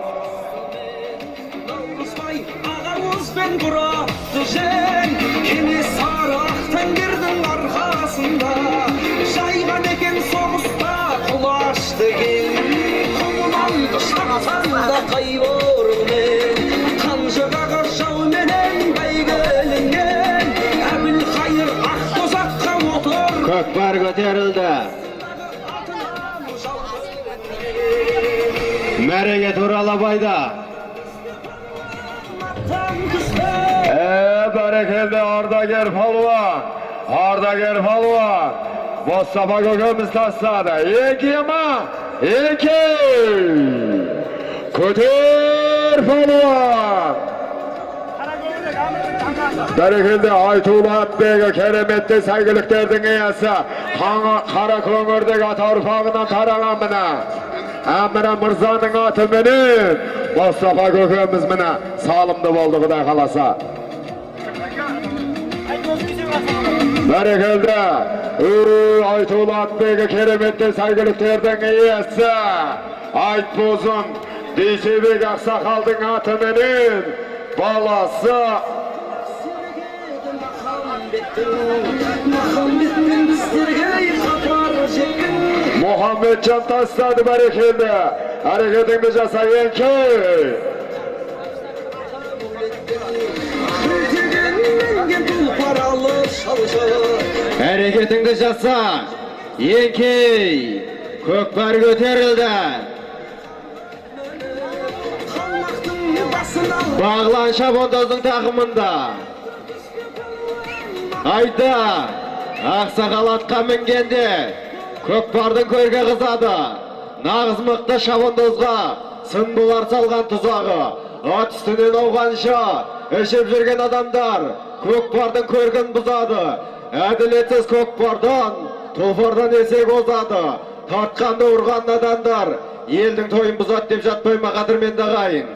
Көкпар көтерілді. Мәреге туралы байда. Бәрекелді ардагер палуан, ардагер палуан. Мұстафа көкеміз тастады. Екі ма? Екі! Көтер палуан! Бәрекелді Айтулы атбегі, кереметті сәйгүліктердің иесі, қара көңірдегі ата ұрпағынан тараған міне. Әмірі мырзаның атыменен Мұстафа көкеміз міне салымды болды, Құдай қаласа. Бәрекелді Айтулы атбегі, кереметті сәйгүліктердің иесі Айтбозын Дүйсебек ақсақалдың атыменен баласы Мұхаммеджан тастады. Бәрекелді, әрекетіңді жаса, еңкей. Әрекетіңді жаса, еңкей. Көкпар көтерілді. Бағлан шабандоздың тақымында. Айда, ақсақал атқа мінгенде көкпардың көрге қызады. Нағыз мықты шабандозға сын болар салған тұзағы. Ат үстінен ауғанша ішіп жүрген адамдар көкпардың көркін бұзады. Әділетсіз көкпардан Тұлпардан есек озады. Тартқанды ұрған надандар елдің тойын бұзады деп жатпай ма, қадірменді ағайын?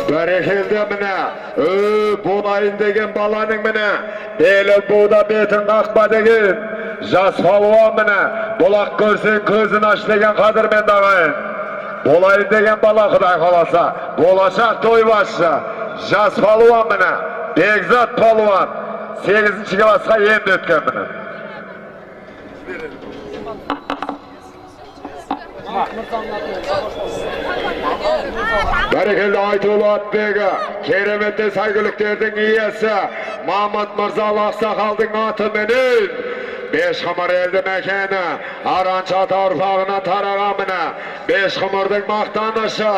Бәрекелді міне, болайын деген баланың міне, белі буда бетін қақпа деген, жас палуан міне, бұлақ көрсең көзін аш деген қадірменді ағайын. Болайын деген бала Құдай қаласа, болашақ тойбасшы, жас палуан міне, Бекзат палуан, 8-ші классқа енді өткен міне. Бәрекелді Айтулы атбегі, кереметті сәйгүліктердің иесі, Мамыт Мырзалы ақсақалдың атыменен Бешқұмыр елді мекені, Аранша ата ұрпағынан тараған міне, Бешқұмырдың мақтанышы,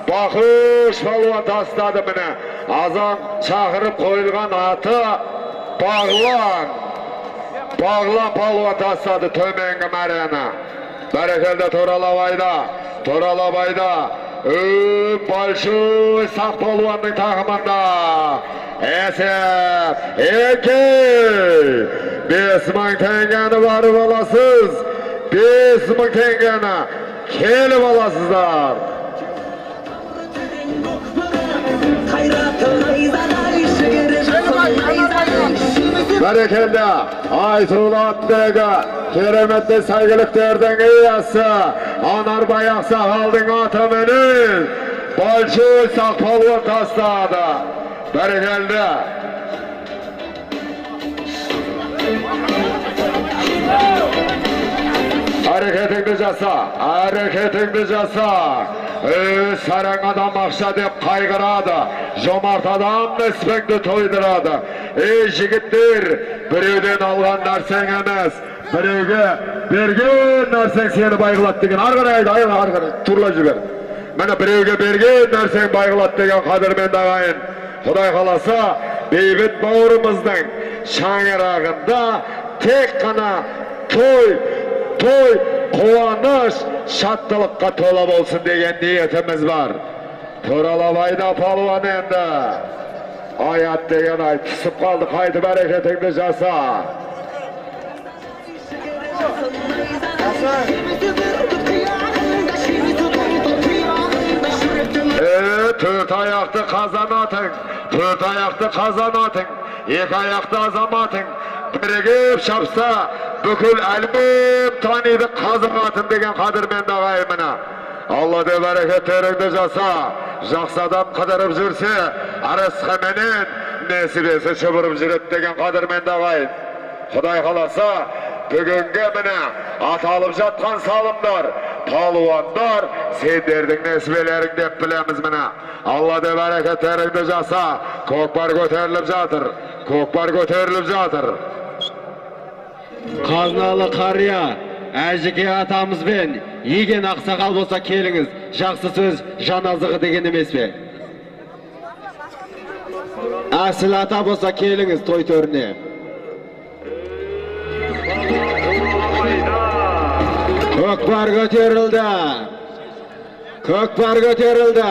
Бақыш палуан тастады міне, азан шақырып қойылған аты Бағлан. Бағлан палуан тастады төменгі мәрені. Бәрекелді Туралабайда, Туралабайда, большой сақ палуанның тағымында. Есеп, 2, 5000 теңгені барып аласыз, 5000 теңгені келіп аласыздар. Бәрекелді Айтулы атбегі, кереметті сәйгүліктердің иесі, Анарбай ақсақалдың атыменен большой сақ палуан тастады. Бәрекелді. Әрекетіңді жаса, әрекетіңді жаса. Сараң адам ақша деп қайғырады, жомарт адам ныспыңды тойдырады. Ей жігіттер, біреуден алған нәрсең емес, біреуге берген нәрсең сені бай қылады деген. Ары қарай, ары қарай, турлап жібер. Міне біреуге берген нәрсең бай қылады деген қадірменді ағайын. Құдай қаласа, бейбіт бауырымыздың шаңырағында тек қана той, той, қуаныш, шаттылыққа тола болсын деген ниетіміз бар. Туралабайда палуан енді. Аят деген ай, түсіп қалды, қайтып әрекетіңді жаса. Төрт аяқты қазан атың, төрт аяқты қазан атың, екі аяқты азаматың, бірігіп шапса, бүкіл әлем таниды қазақ атын деген қадірменді ағайын міне. Алла деп әрекеттеріңді жаса, жақсы адам қыдырып жүрсе, ырысқыменен несібесі шұбырып жүреді деген қадірменді ағайын. Құдай қаласа, бүгінгі міне аталып жатқан салымдар, палуандар сендердің несібелерің деп білеміз міне. Алла деп әрекеттеріңді жаса, көкпар көтеріліп жатыр, көкпар көтеріліп жатыр. Қазыналы қария, Әжіке атамызбен еген ақсақал болса келіңіз, жақсы сөз жан азығы деген емес пе? Әсіл ата болса келіңіз той төріне. Көкпар көтерілді. Көкпар көтерілді.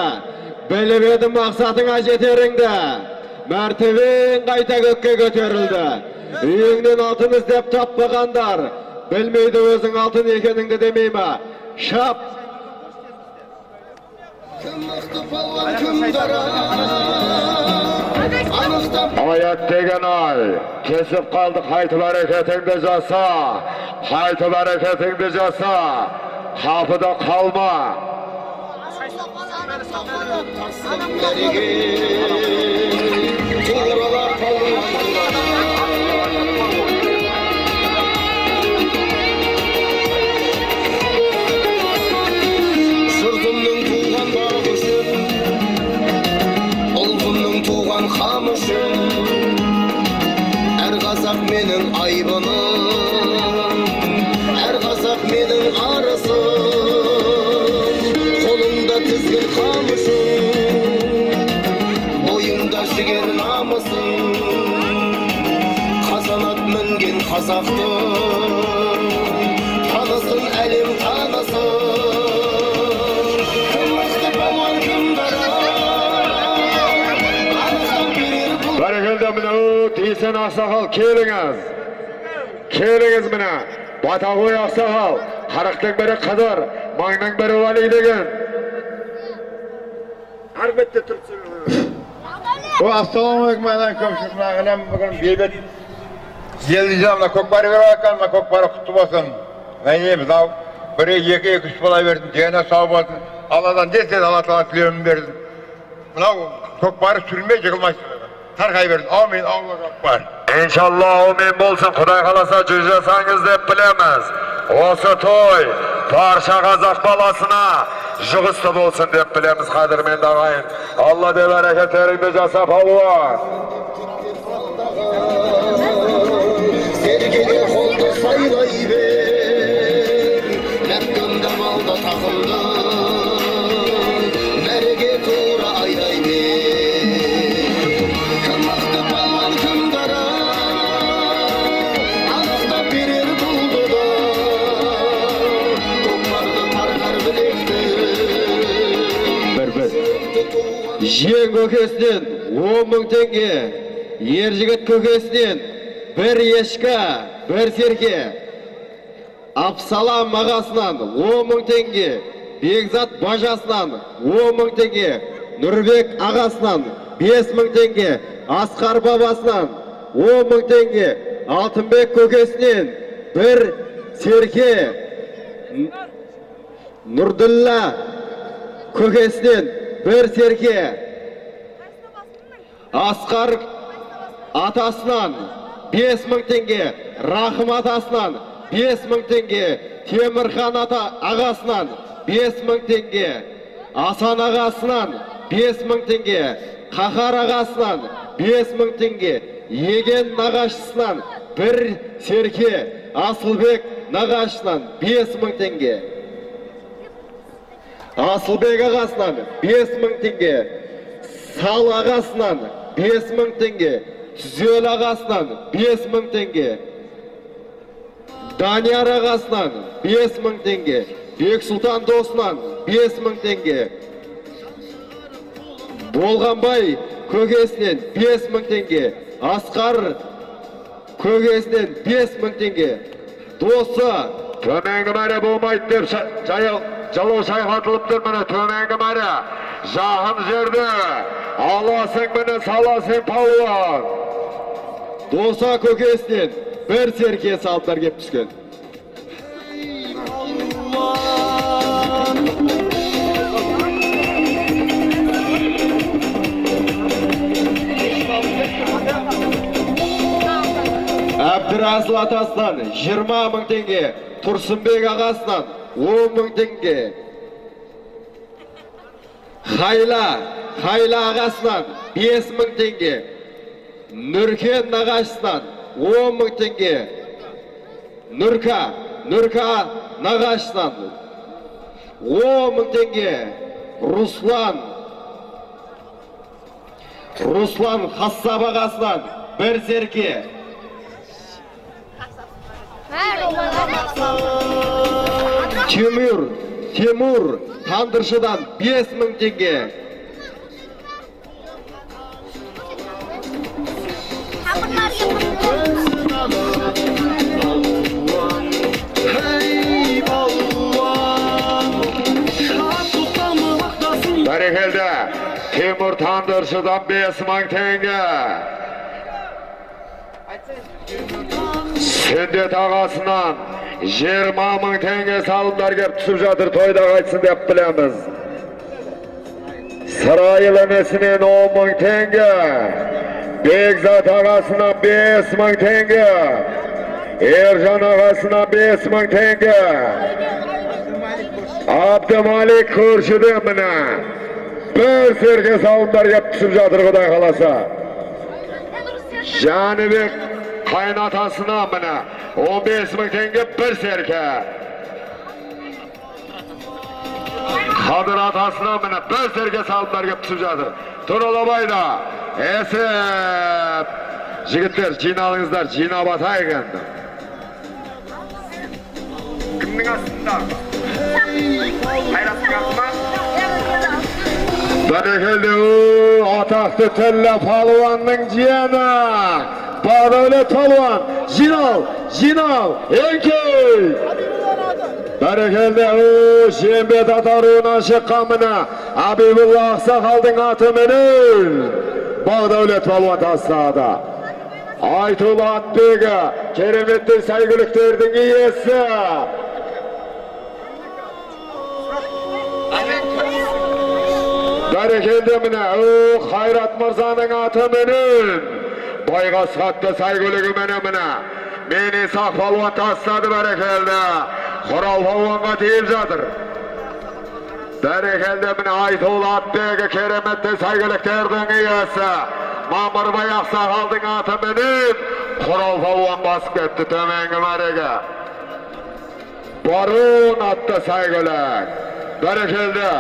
Біліп едім мақсатыңа жетеріңді. Мәртебең қайта көкке көтерілді. Үйіңнен алтын іздеп таппағандар, білмейді өзің алтын екеніңді демей ме? Шап! Аят деген ай, кесіп қалды, қайтып әрекетіңді жаса, қайтып әрекетіңді жаса, қапыда қалма. Жұртымның туған бағы үшін, ұлтымның туған қамы үшін, әр қазақ менің айбыным, әр қазақ менің арысым, қолымда тізгін қамшым, бойымда жігер намысым, қазанат мінген қазақтың танысын әлем танысын. Бәрекелді, міне Есен ақсақал келіңіз. Келіңіз міне. Батағой ақсақал, 40-тың бірі Қыдыр, 1000-ның бірі Уәли деген. Әлбетте тұрып Ассалаумағалейкум, айналайын көпшілік, мына бүгін бейбіт елді жинап, мына көкпар беріп жатқан, мына көкпары құтты болсын. Міне мынау 1, 2, 2, 3 бола берсін, дені сау болсын. Алладан десе Алла тағала тілеуін берсін. Мынау көкпары сүрінбей жығылмай тарқай берсін. Аумин, Аллаху акбар. Иншалла аумин болсын. Құдай қаласа 100 жасаңыз деп білеміз. Осы той барша қазақ баласына жұғысты болсын деп білеміз, қадірменді ағайын. Алла деп әрекеттеріңді жаса, палуан. Сергеге қолды сайлай бер, мәпкімді малды тақымды, мәреге тура айдай бер. Кім мықты палуан, кім дара, анықтап берер бұл дода. Көкпарды тарқар білекті. Бір-бір. Жиен көкесінен 10 мың теңге, ер жігіт көкесінен бір ешкі, бір серке. Абсалам ағасынан 10 мың теңге, Бекзат бажасынан 10 мың теңге, Нұрбек ағасынан 5 мың теңге, Асқар бабасынан 10 мың теңге, Алтынбек көкесінен бір серке, Нұрділла көкесінен бір серке, Асқар атасынан 5 мың теңге, Рахым атасынан 5 мың теңге, Темірхан ата ағасынан 5 мың теңге, Асан ағасынан 5 мың теңге, Қаһар ағасынан 5 мың теңге, Еген нағашысынан бір серке, Асылбек нағашысынан 5 мың теңге, Асылбек ағасынан 5 мың теңге, Сал ағасынан 5 мың теңге, Түзел ағасынан 5 мың теңге, Данияр ағасынан 5 мың теңге, Бексұлтан досынан 5 мың теңге, Болғанбай көкесінен 5 мың теңге, Асқар көкесінен 5 мың теңге, досы төменгі мәре болмайды деп жалау шайқатылып тұр. Міне төменгі мәре жақын жерде аласың, міне саласың палуан. Доса көкесінен бір серке салымдар кеп түскен. Әбдіразыл атасынан 20 мың теңге, Тұрсынбек ағасынан 10 мың теңге, Хайла ағасынан 5 мың теңге, Нұркен нағашысынан 10 мың теңге, Нұрка нағашысынан 10 мың теңге, Руслан Хассап ағасынан бір серке, Тимур тандыршыдан 5 мың теңге, Бәрекелді, Тимур тандыршыдан 5 мың теңге. Сүндет ағасынан 20 мың теңге салымдар кеп түсіп жатыр, тойда қайтсын деп білеміз. Сарайыл інісінен 10 мың теңге, Бекзат ағасынан 5 мың теңге, Ержан ағасынан 5 мың теңге, Абдымалик көршіден міне бір серке салымдар кеп түсіп жатыр, Құдай қаласа. Жәнібек қайнатасына міне 15 мың теңге бір серке. Қадыр атасына міне бір серке салымдар кеп түсіп жатыр. Туралабайда есеп. Жігіттер жиналыңыздар, жинап атайық енді. Кімнің астында? Қайраттың астында? Бәрекелді, атақты Тіллә палуанның жиені. Бағдәулет палуан, жинал, жинал, еңкей. Бәрекелді, Жембет атаруынан шыққан міне Абибулла ақсақалдың атыменен Бағдәулет палуан тастады. Айтулы атбегі, кереметтей сәйгүліктердің иесі. Бәрекелді міне, Қайрат мырзаның атыменен Байғас атты сәйгүлігіменен міне Мен Исақ палуан тастады. Бәрекелді, Құрал палуанға тиіп жатыр. Бәрекелді міне, Айтулы атбегі, кереметті сәйгүліктердің иесі Мамырбай ақсақалдың атыменен Құрал палуан басып кетті төменгі мәреге. Барон атты сәйгүлік. Бәрекелді.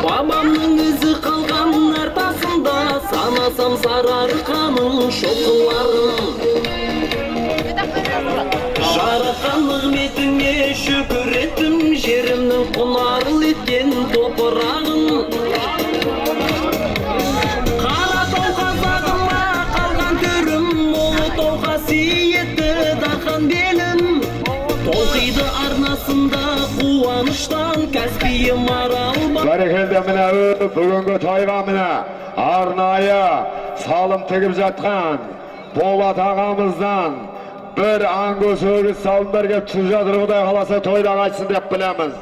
Бабамның ізі қалған артасында, санасам Сарыарқаның шоқыларын. Жаратқан нығметіңе шүкір еттім, жерімнің құнарлы еткен топырағын. Қаратау қазағыма қалған түрім, Ұлытау қасиетті дархан белім. Толқиды арнасында қуаныштан Каспийім Арал. Бәрекелді міне, бүгінгі тойға міне арнайы салым тігіп жатқан Болат ағамыздан бір аңгөз өгіз салымдар кеп түсіп жатыр. Құдай қаласа тойда қайтсын деп білеміз.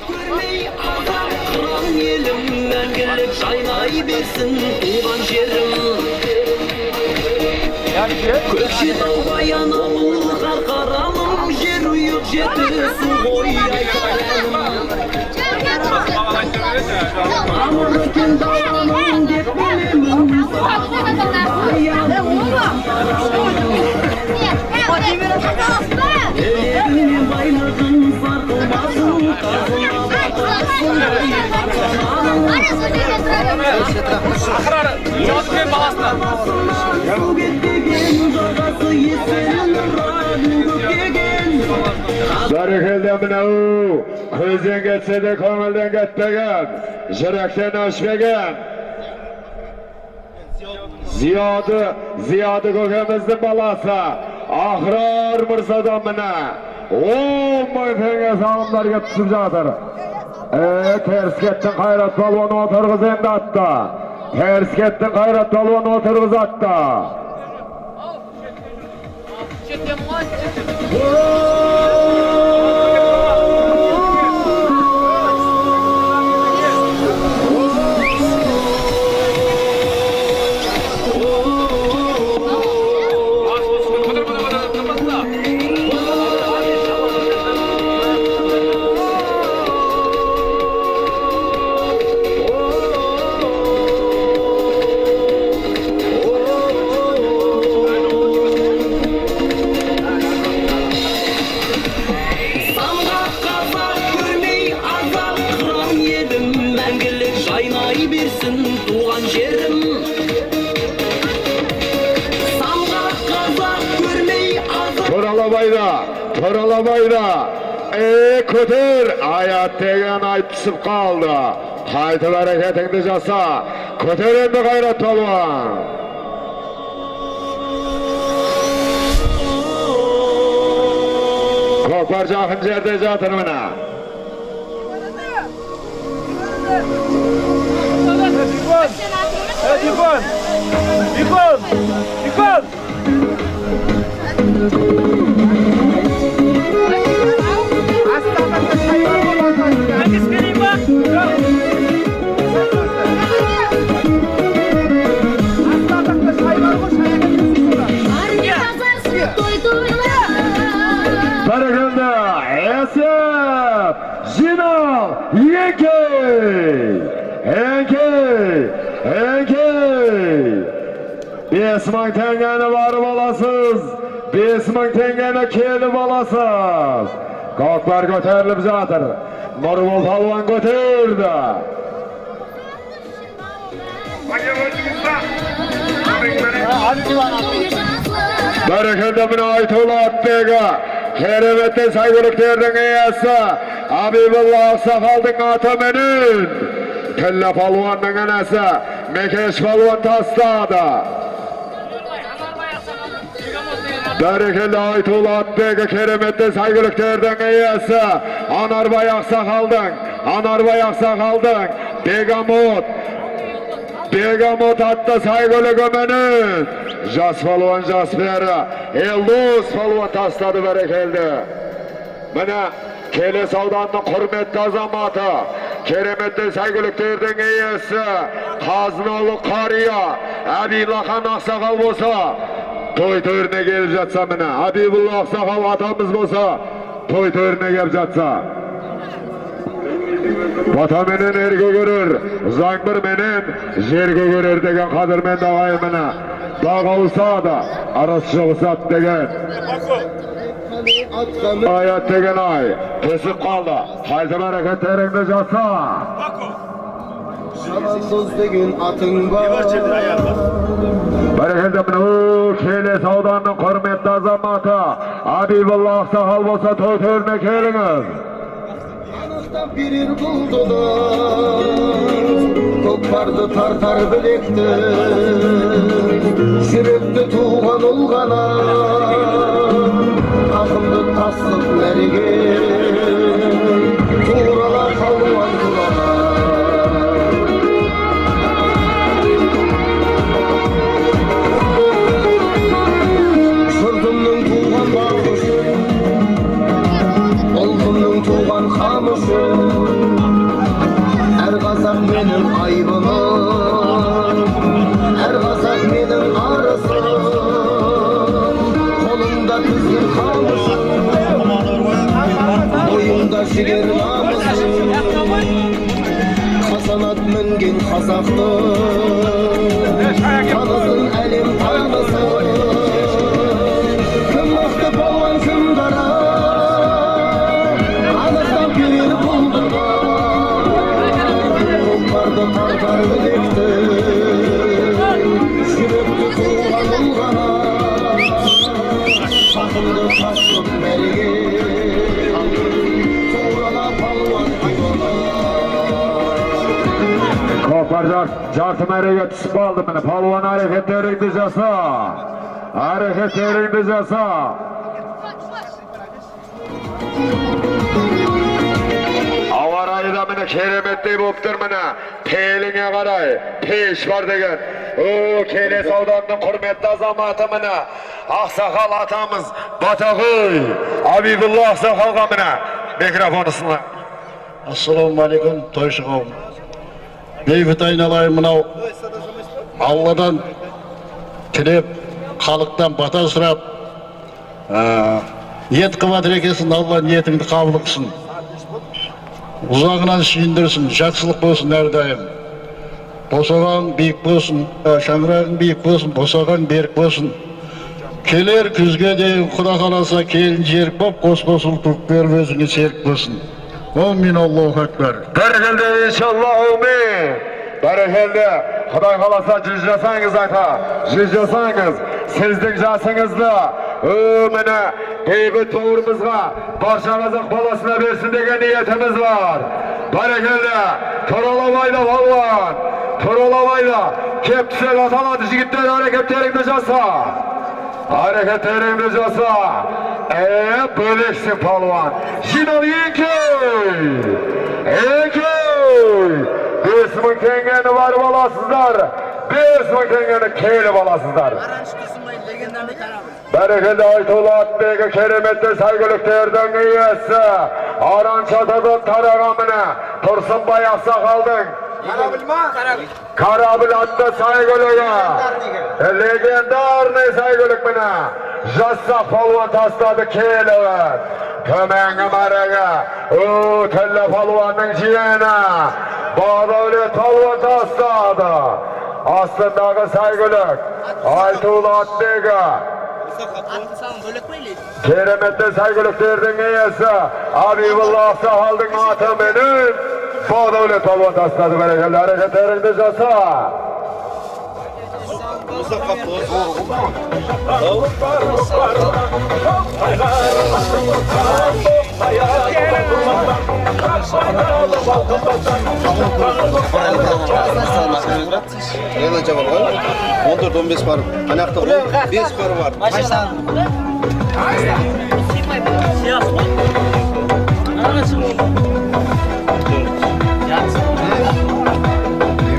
Көрмей азап қыран елім, мәңгілік жайнай берсін туған жерім. Көкшетау Баянауыл Қарқаралым, жер ұйық жетісу ғой айтарым. Мамыр екен даланың деп білемін, еліме байлығың сарқылмасын, қазына батырсындай. Бәрекелді мынау, көзден кетсе де көңілден кетпеген, жүректен өшпеген Зияды көкеміздің баласы Ахрар мырзадан міне 10 мың теңге салымдар кеп түсіп жатыр. Теріс кеттің Қайрат палуан, отырғыз енді атты. Теріс кеттің Қайрат палуан, отырғыз атты. Тұралабайда, көтер, аят деген айт түсіп қалды. Қайтып әрекетіңді жаса, көтер енді Қайрат палуан. Көкпар жақын жерде жатыр міне. Дикон! Дикон! Дикон! Бәрекелді, есеп, жинал, еңкей, еңкей, еңкей. 5000 теңгені барып аласыз, 5000 теңгені келіп аласыз. Көкпар көтеріліп жатыр. Нұрбол палуан көтерді. Бәрекелді міне Айтулы атбегі, кереметті сәйгүліктердің иесі Абибулла ақсақалдың атыменен Тіллі палуанның інісі Мекеш палуан тастады. Бәрекелді, Айтулы атбегі кереметті сәйгүліктердің иесі Анарбай ақсақалдың, Анарбай ақсақалдың Бегамот, Бегамот атты сәйгүлігі менен жас палуан жас бері Елдос палуан тастады. Бәрекелді. Міне Келес ауданының құрметті азаматы, кереметті сәйгүліктердің иесі қазыналы қария Әбилахан ақсақал болса той төріне келіп жатса, міне Әбибулла ақсақал атамыз болса той төріне келіп жатса, бата менен ерге көрер, заңбір менен жерге көрер деген қадірменді ағайын, міне дағы ауысады, арасы жұғысады деген аят деген ай түсіп қалды. Қайтып әрекеттеріңді жаса. Шабандоз деген атың бар. Бәрекелді, міне Келес ауданының құрметті азаматы Әбибулла ақсақал болса той төріне келіңіз. Анықтап берер бұл дода, көкпарды тартар білекті, жүректі туған ұл ғана, тақымды тасып мәреге, турала палуан турала. Жұртымның туған бағы үшін, ұлтымның туған қамы үшін, әр қазақ менің айбыным, әр қазақ менің арысым, қолымда тізгін қамшым, бойымда жігер намысым, қазанат мінген қазақты танысын әлем танысын. Кім мықты палуан, кім дара, анықтап берер бұл дұрға, көкпарды тартар білекті, жүректі туған ұл ғана, тақымды тасып мәреге, турала палуан турала. Көкпар жарты мәреге түсіп қалды. Міне палуан әрекеттеріңді жаса, әрекеттеріңді жаса. Ауа райы да міне кереметтей болып тұр, міне пейіліңе қарай пеш бар деген. О, Келес ауданының құрметті азаматы міне ақсақал атамыз Батағой Абибулла ақсақалға міне микрофон ұсынылады. Ассалаумағалейкум, тойшы қауым. Бейбіт айналайын, мынау Алладан тілеп, халықтан бата сұрап, ниет қылып жатыр екенсің, Алла ниетіңді қабыл қылсын. Ұзағынан сүйіндірсін, жақсылық болсын әрдайым. Босағаң биік болсын, шаңырағың биік болсын, босағаң берік болсын. Келер күзге дейін Құда қаласа келін жерік боп, қос-қосыл туып беріп өзіңе серік болсын. Амин, Аллаху акбар. Бәрекелді, иншалла, аумин. Бәрекелді, Құдай қаласа 100 жасаңыз ата, 100 жасаңыз. Сіздің жасыңызды міне бейбіт бауырымызға, барша қазақ баласына берсін деген ниетіміз бар. Бәрекелді, Туралабайда палуан, Туралабайда кеп түсер аталады. Жігіттер, әрекеттеріңді жаса, әрекеттеріңді жаса. Бөлексің палуан. Жинал еңкей, еңкей. 5000 теңгені барып аласыздар, 5000 теңгені келіп аласыздар. Бәрекелді, Айтулы атбегі кереметті сәйгүліктердің иесі Аранша атадан тараған міне Тұрсынбай ақсақалдың Корабль атты сәйгүлігі, легендарный сәйгүлік міне Жасақ палуан тастады келіп. Төменгі мәреге Тіллі палуанның жиені Бағдәулет палуан тастады. Астындағы сәйгүлік Айтулы атбегі кереметті сәйгүліктердің иесі Абибулла ақсақалдың атыменен Бағдәулет палуан тастады. Бәрекелді, әрекеттеріңді жаса. Реланча бар ғой. 14-15 бар. Ана жақта 5 бар бар.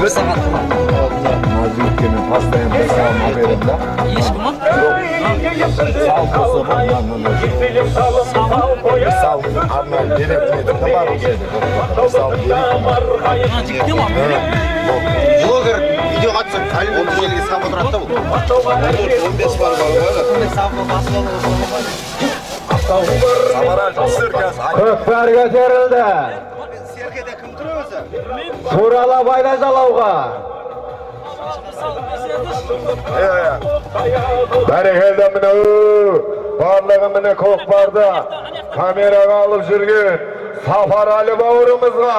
Bir сағат. Жігітке мен постоянно салым беремін да. Ешкім ма? Сал болса бір салым арнайы беретін едім да барлық жерде. Бір салым беретін. Жігітте ма? Блогер видеоға түсіп, әлі 30 желіге салып отырады да бұл. 14-15 бар бар ғой. Көкпар көтерілді. Туралап айда жалауға. Бәрекелді, міне барлығы міне көкпарды камераға алып жүрген Сафарәлі бауырымызға,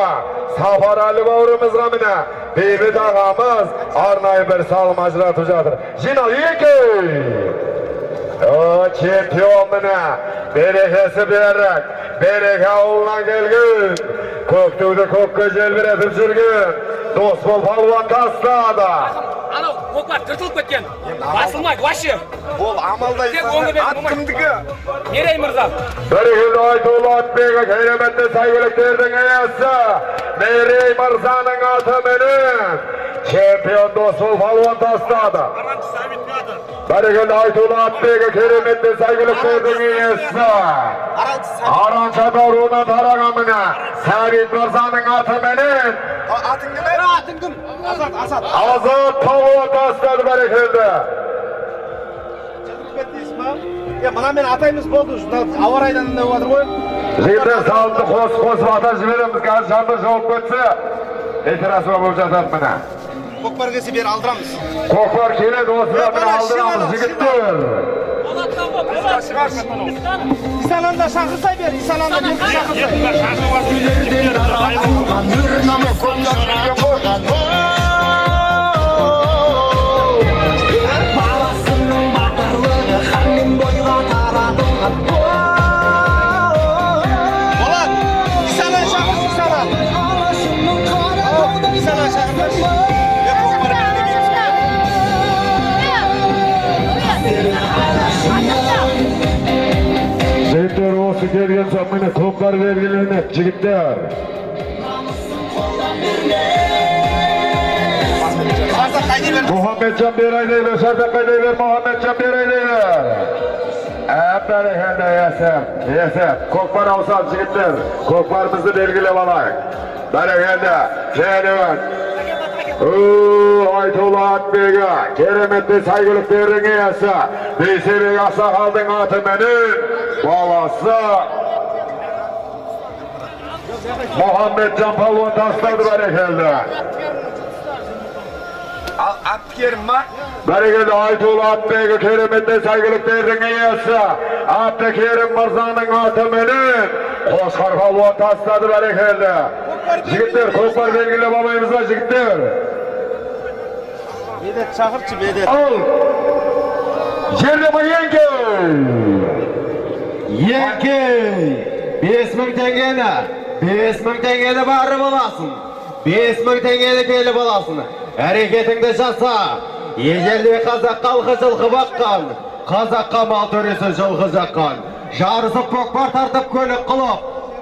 Сафарәлі бауырымызға міне Бейбіт ағамыз арнайы бір салым ажыратып жатыр. Жинал екі! Чемпион міне, берекесі берік, Береке ауылынан келген, көктуді көкке желбіретіп жүрген Досбол палуан тастады. Анау көкпар жыртылып кеткен, басылмайды вообще. Ол амалдай ат кімдікі? Мерей мырза. Бәрекелді, Айтулы атбегі, кереметті сәйгүліктердің иесі Мерей мырзаның атыменен чемпион Досбол палуан тастады. Бәрекелді, Айтулы атбегі, кереметті сәйгүліктердің иесі Аранша руынан тараған міне Сәбит мырзаның атыменен Атың кім? Атың кім? Азат, Азат. Азат палуан тастады, бәрекелді. Жыртылып кетті дейсіз ба? Е, мына мен атаймыз болды, ауа райдан да болып жатыр ғой. Жігіттер, салымды қосып ата жібереміз, қазір жаңбыр жауып кетсе, этерасуа болып жатады міне. Көкпар келсе бері алдырамыз. Көкпар келеді, осыда міне алдырамыз, жігіттер. Исананы да шақырсай бер, Исананы да шақырсай. Баласының батырлығы ханмен бойға таратылған. Болат, Исананы шақыршы, Исананы. Исананы шақыршы. Жігіттер, осы келген соң міне көкпар белгіленеді, жігіттер. Мұхаммеджан бері айдай бер, Шартақ айдай бер, Мұхаммеджан бері айдай бер. Әп-бәрекелді, есеп, есеп. Көкпар ауысады, жігіттер. Көкпарымызды белгілеп алайық. Бәрекелді, Желуін. Айтулы атбегі, кереметті сәйгүліктердің иесі Бейсебек ақсақалдың атыменен баласы Мұхаммеджан палуан тастады, бәрекелді. Әбдікерім ма? Бәрекелді, Айтулы атбегі, кереметті сәйгүліктердің иесі Әбдікерім мырзаның атыменен Қошқар палуан тастады, бәрекелді. Жігіттер, көкпар белгілеп алмаймыз ба, жігіттер? Бедет шақыршы, Бедет. Ал, жерде ма Еңкей? Еңкей, 5000 теңгені, 5000 теңгені барып аласың. 5000 теңгені келіп аласың. Әрекетіңді жаса. Ежелде қазақ халқы жылқы баққан, қазаққа мал төресі жылқы жаққан. Жарысып көкпар тартып көлік қылып,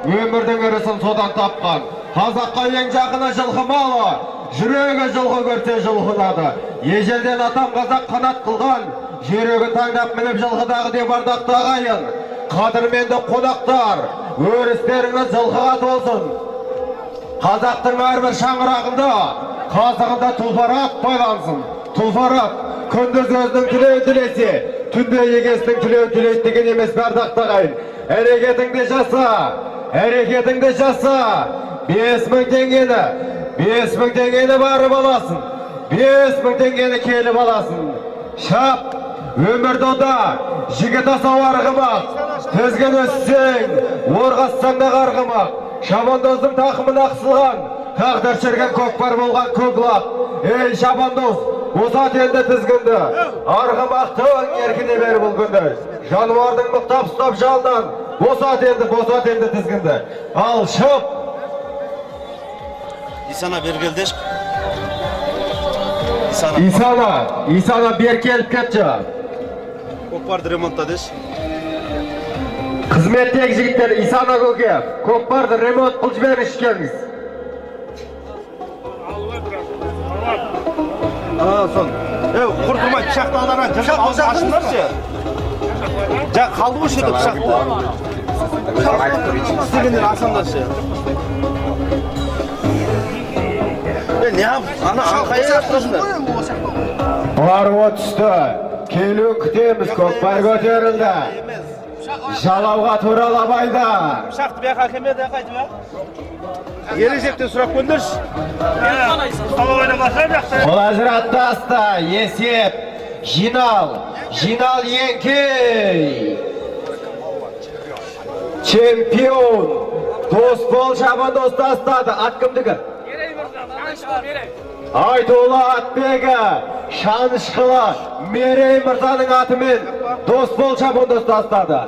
өмірдің ырысын содан тапқан. Қазаққа ең жақыны жылқы малы, жүрегі жылқы көрсе жылқынады. Ежелден атам қазақ қанат қылған, жүрегін таңдап мініп жылқыдағы деп ардақты ағайын. Қадірменді қонақтар, өрістеріңіз жылқыға толсын. Қазақтың әрбір шаңырағында, қазығында тұлпар ат байлансын. Тұлпар ат күндіз өзінің тілеуін тілесе, түнде егесінің тілеуін тілейді деген емес пе, ардақты ағайын? Әрекетіңді жаса, әрекетіңді жаса. 5000 теңгені, 5000 теңгені барып аласың. 5000 теңгені келіп аласың. Шап, өмір дода, жігіт асау арғымақ. Тізгін өссең, орғассаң да қарғымақ. Шабандоздың тақымына қысылған, тағдыр шерген көкпар болған көк лақ. Ей, шабандоз, босат енді тізгінді. Арғымақтың еркіне бер бұл күнді. Жануардың мықтап ұстап жалдан, босат енді, босат енді тізгінді. Ал шып, Исана бері кел деші. Исана, Исана бері келіп кетші. Көкпарды ремонтта деші. Қызметтегі жігіттер, Исана көке, көкпарды ремонт қылып жіберіңізші, келіңіз. Сон. Құртылмай, пышақты алдаран жыртып аузын ашыңдаршы. Жа, қалды ғой жерде пышақты. Істегендер асаңдаршы. Не ана қайда тұрсыңдар? Баруы түсті. Келуін күтеміз, көкпар көтерілді. Жалауға туралабайды. Пышақты бияққа әкелмеді, қайтып, а? Ережептен сұрақ қойыңдаршы. Қол ажыратты, есеп, жинал, жинал еңкей. Чемпион Досбол шабандоз тастады. Ат кімдікі? Айтулы атбегі Шанышқылы Мерей мырзаның атымен Досбол шабандоз тастады.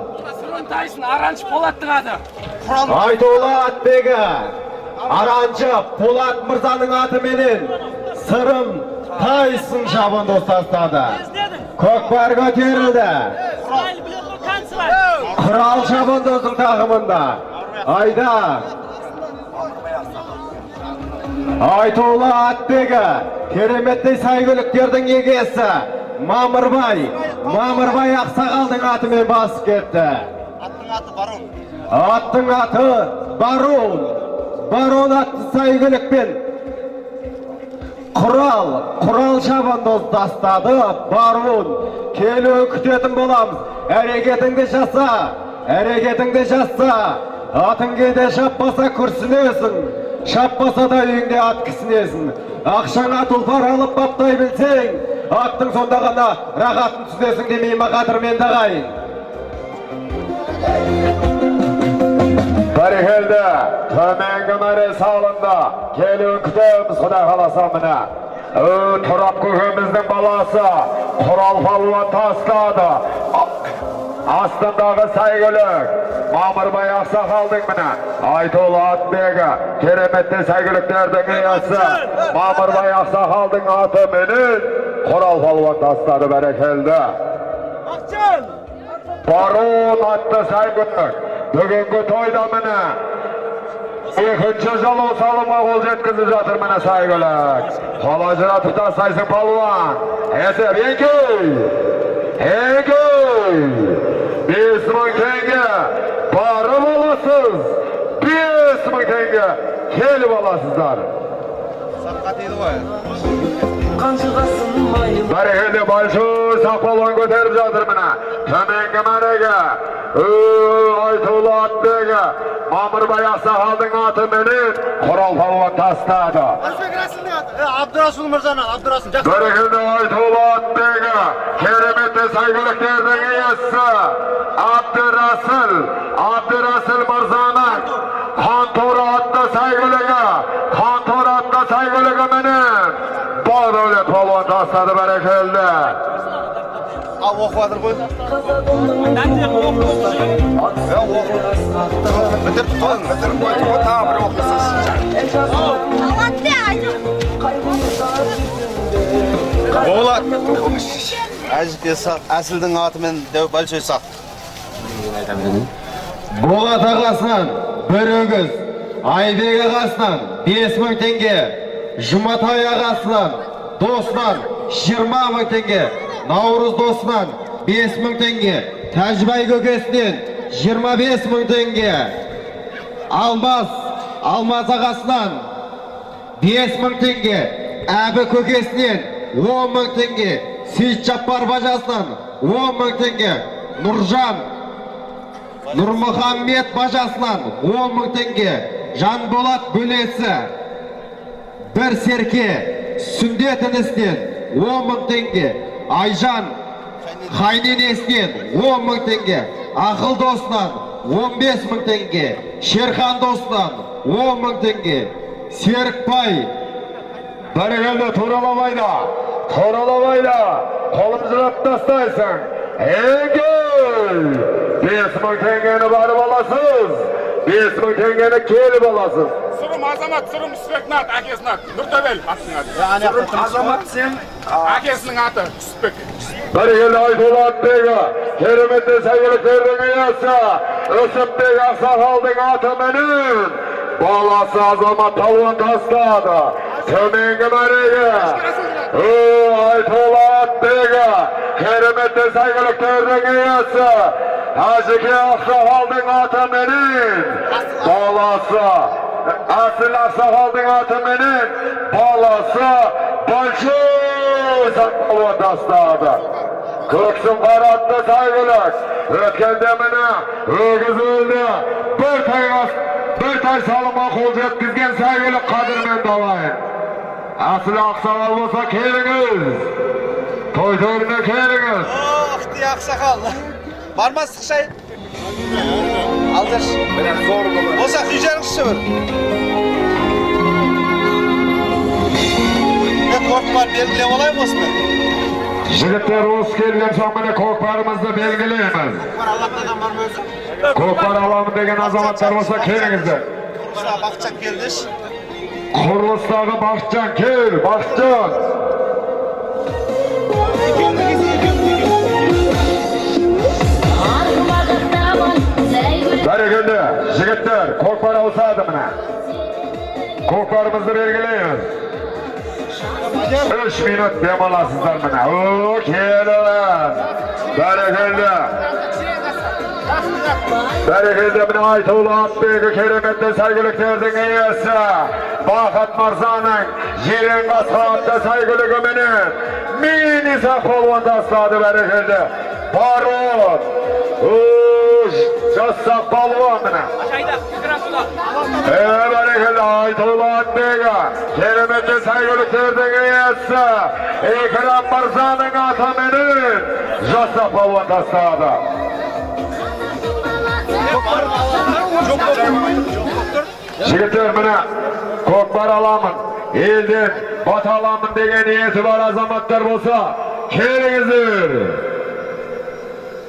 Араншы Полаттың аты. Айтулы атбегі Араншы Полат мырзаның атыменен Сырым Тайсын шабандоз тастады. Көкпар көтерілді. Құрал шабандоздың тағымында. Айда. Айтулы атбегі, кереметтей сәйгүліктердің егесі Мамырбай, Мамырбай ақсақалдың атымен басып кетті. Аттың аты Барон. Аттың аты Барон. Барон атты сәйгүлікпен Құрал, Құрал шабандоз тастады. Барон, келуін күтетін боламыз. Әрекетіңді жаса, әрекетіңді жаса. Атың кейде шаппаса күрсінесің, шаппаса да үйіңде ат кісінесің. Ақшаңа тұлпар алып баптай білсең, аттың сонда ғана рахатын түсінесің демей ма қадірменді ағайын. Бәрекелді, төменгі мәре салынды. Келуін күтеміз, Құдай қаласа міне. Тұрап көкеміздің баласы Құрал палуан тастады. Астындағы сәйгүлік Мамырбай ақсақалдың міне. Айтулы атбегі, кереметті сәйгүліктердің иесі Мамырбай ақсақалдың атыменен Құрал палуан тастады. Бәрекелді. Барон атты сәйгүлік бүгінгі тойда міне екінші жалау салымға қол жеткізіп жатыр міне сәйгүлік. Қол ажыратып тастайсың палуан. Есеп еңкей. Еңкей. 5000 теңге барып аласыз. 5000 теңге келіп аласыздар. Саққа тиді ғой. Бәрекелді, большой сақ палуан көтеріп жатыр міне. Төменгі мәреге Айтулы атбегі Мамырбай ақсақалдың атыменен Құрал палуан тастады. Абдырасул мырзаның, Абдырасул. Бәрекелді, Айтулы атбегі, кереметті сәйгүліктердің иесі Абдырасыл, Абдырасыл мырзаның Қантор атты сәйгүлігі, Қантор атты сәйгүлігі менен Бақдәулет палуан тастады. Бәрекелді. Ал оқып жатыр ғой. Бітіріп қойдың, бітіріп қойдың ғой, тағы бір оқысыз. Болат. Әжіке сақ, Әсілдің атымен дәу большой сақ. Болат ағасынан бір өгіз, Айбек ағасынан 5000 теңге, Жұматай ағасынан, досынан 20000 теңге, Наурыз досынан 5000 теңге, Тәжібай көкесінен 25000 теңге, Алмаз, Алмаз ағасынан 5000 теңге, Әбі көкесінен 10000 теңге, Сейітжаппар бажасынан 10000 теңге, Нұржан Нұрмұхаммед бажасынан 10000 теңге, Жанболат бөлесі бір серке Сүндет інісінен 10000 теңге, Айжан қайненесінен 10000 теңге, Ақыл досынан 15000 теңге, Шерхан досынан 10000 теңге, Серікбай. Бәрекелді, туралабайды, туралабайды, қолын жылап тастайсың. Еңкей! 5000 теңгені барып аласыз, 5000 теңгені келіп аласыз. Сырым Азамат Сырым Үсіпбектің аты, әкесінің аты. Нұртөбел атының аты. Сырым Азамат сен әкесінің аты Үсіпбек. Бәрекелді Айтулы атбегі, кереметті сәйгүліктердің иесі, Үсіпбек ақсақалдың атыменен баласы Азамат палуан тастады. Төменгі мәреге Айтулы атбегі, кереметті сәйгүліктердің иесі, Әжіке ақсақалдың атыменен баласы Әсіл ақсақалдың атыменен баласы Большой палуан тастады. Көксін қаратты сәйгүлік. Өткенде міне өгіз өлді. Бір тай салымға қол жеткізген сәйгүлік қадірмен далайын. Әсіл ақсақал болса келіңіз. Той төріне келіңіз. Ох, ти ақсақал. Бармастық шай? Алдыршы. Болса құй жарыңызшы бір. Көкпар белгілеп алайын осымен. Жігіттер осы келген соң міне көкпарымызды белгілейміз. Көкпар аламын деген азаматтар болса келіңіздер. Бақытжан келдіші. Құрылыстағы Бақытжан кел, Бақытжан. Бәрекелді, жігіттер, көкпар ауысады міне. Көкпарымызды белгілейміз. 3 минут демаласыздар міне. О, келін. Бәрекелді. Бәрекелді міне Айтулы атбегі, кереметті сәйгүліктердің иесі Бақыт мырзаның Жирен қасқа атты сәйгүлігіменен мини сақ палуан тастады. Бәрекелді. Барон. Жасақ палуан міне. Бәрекелді Айтулы атбегі, кереметті сәйгүліктердің иесі Икрам мырзаның атыменен жасақ палуан тастады. Жігіттер міне көкпар аламын, елден бата аламын деген ниеті бар азаматтар болса келіңіздер.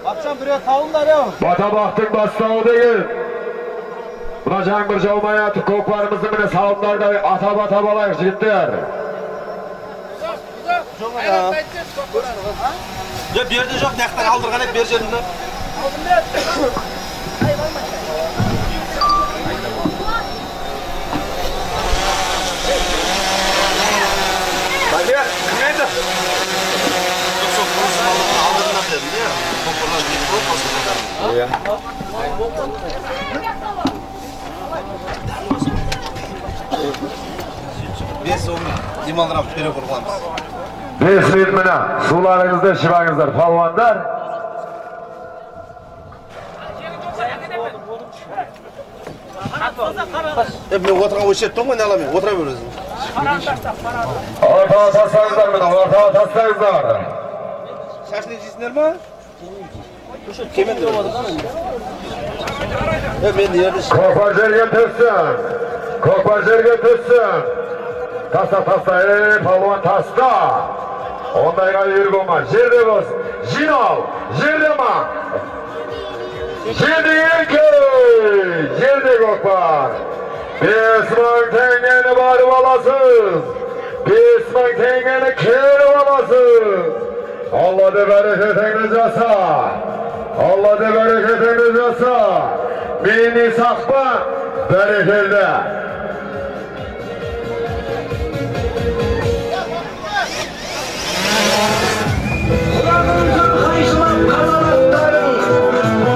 Бақытжан біреу тауыңдар ау. Бата бақтың бастауы деген. Мына жаңбыр жаумай атып көкпарымызды міне салымдарда атап-атап алайық жігіттер. Жоқ, берді жоқ, нақтан алдырған еді, бер жерінде. Бәке, кім еді? Алдырған дедім де, көкпарлар кетіп қойып қалсын. Иә. 5-10 демалдырамыз, перекур қыламыз. 5 минут міне суларыңызды ішіп алыңыздар, палуандар. Мен отырған осы жерде тұрмын ғой, не аламын мен, отыра бер өзің. Ортаға тастаңыздар міне, ортаға тастаңыздар. Шашлык жейсіңдер ма? Мен ерді. Көкпар жерге түссін. Көкпар жерге түссін. Таста, таста, ей, палуан таста. Ондайға үйір болма. Жерде болсын. Жинал, жерде ма? Жерде екі, жерде көкпар. 5000 теңгені барып аласыз. 5000 теңгені келіп аласыз. Алла деп әрекетіңді жаса. Алла деп әрекетіңді жаса. Мені сақпа, бәрекелді. Құлағыңды қайшылап қазанаттарың,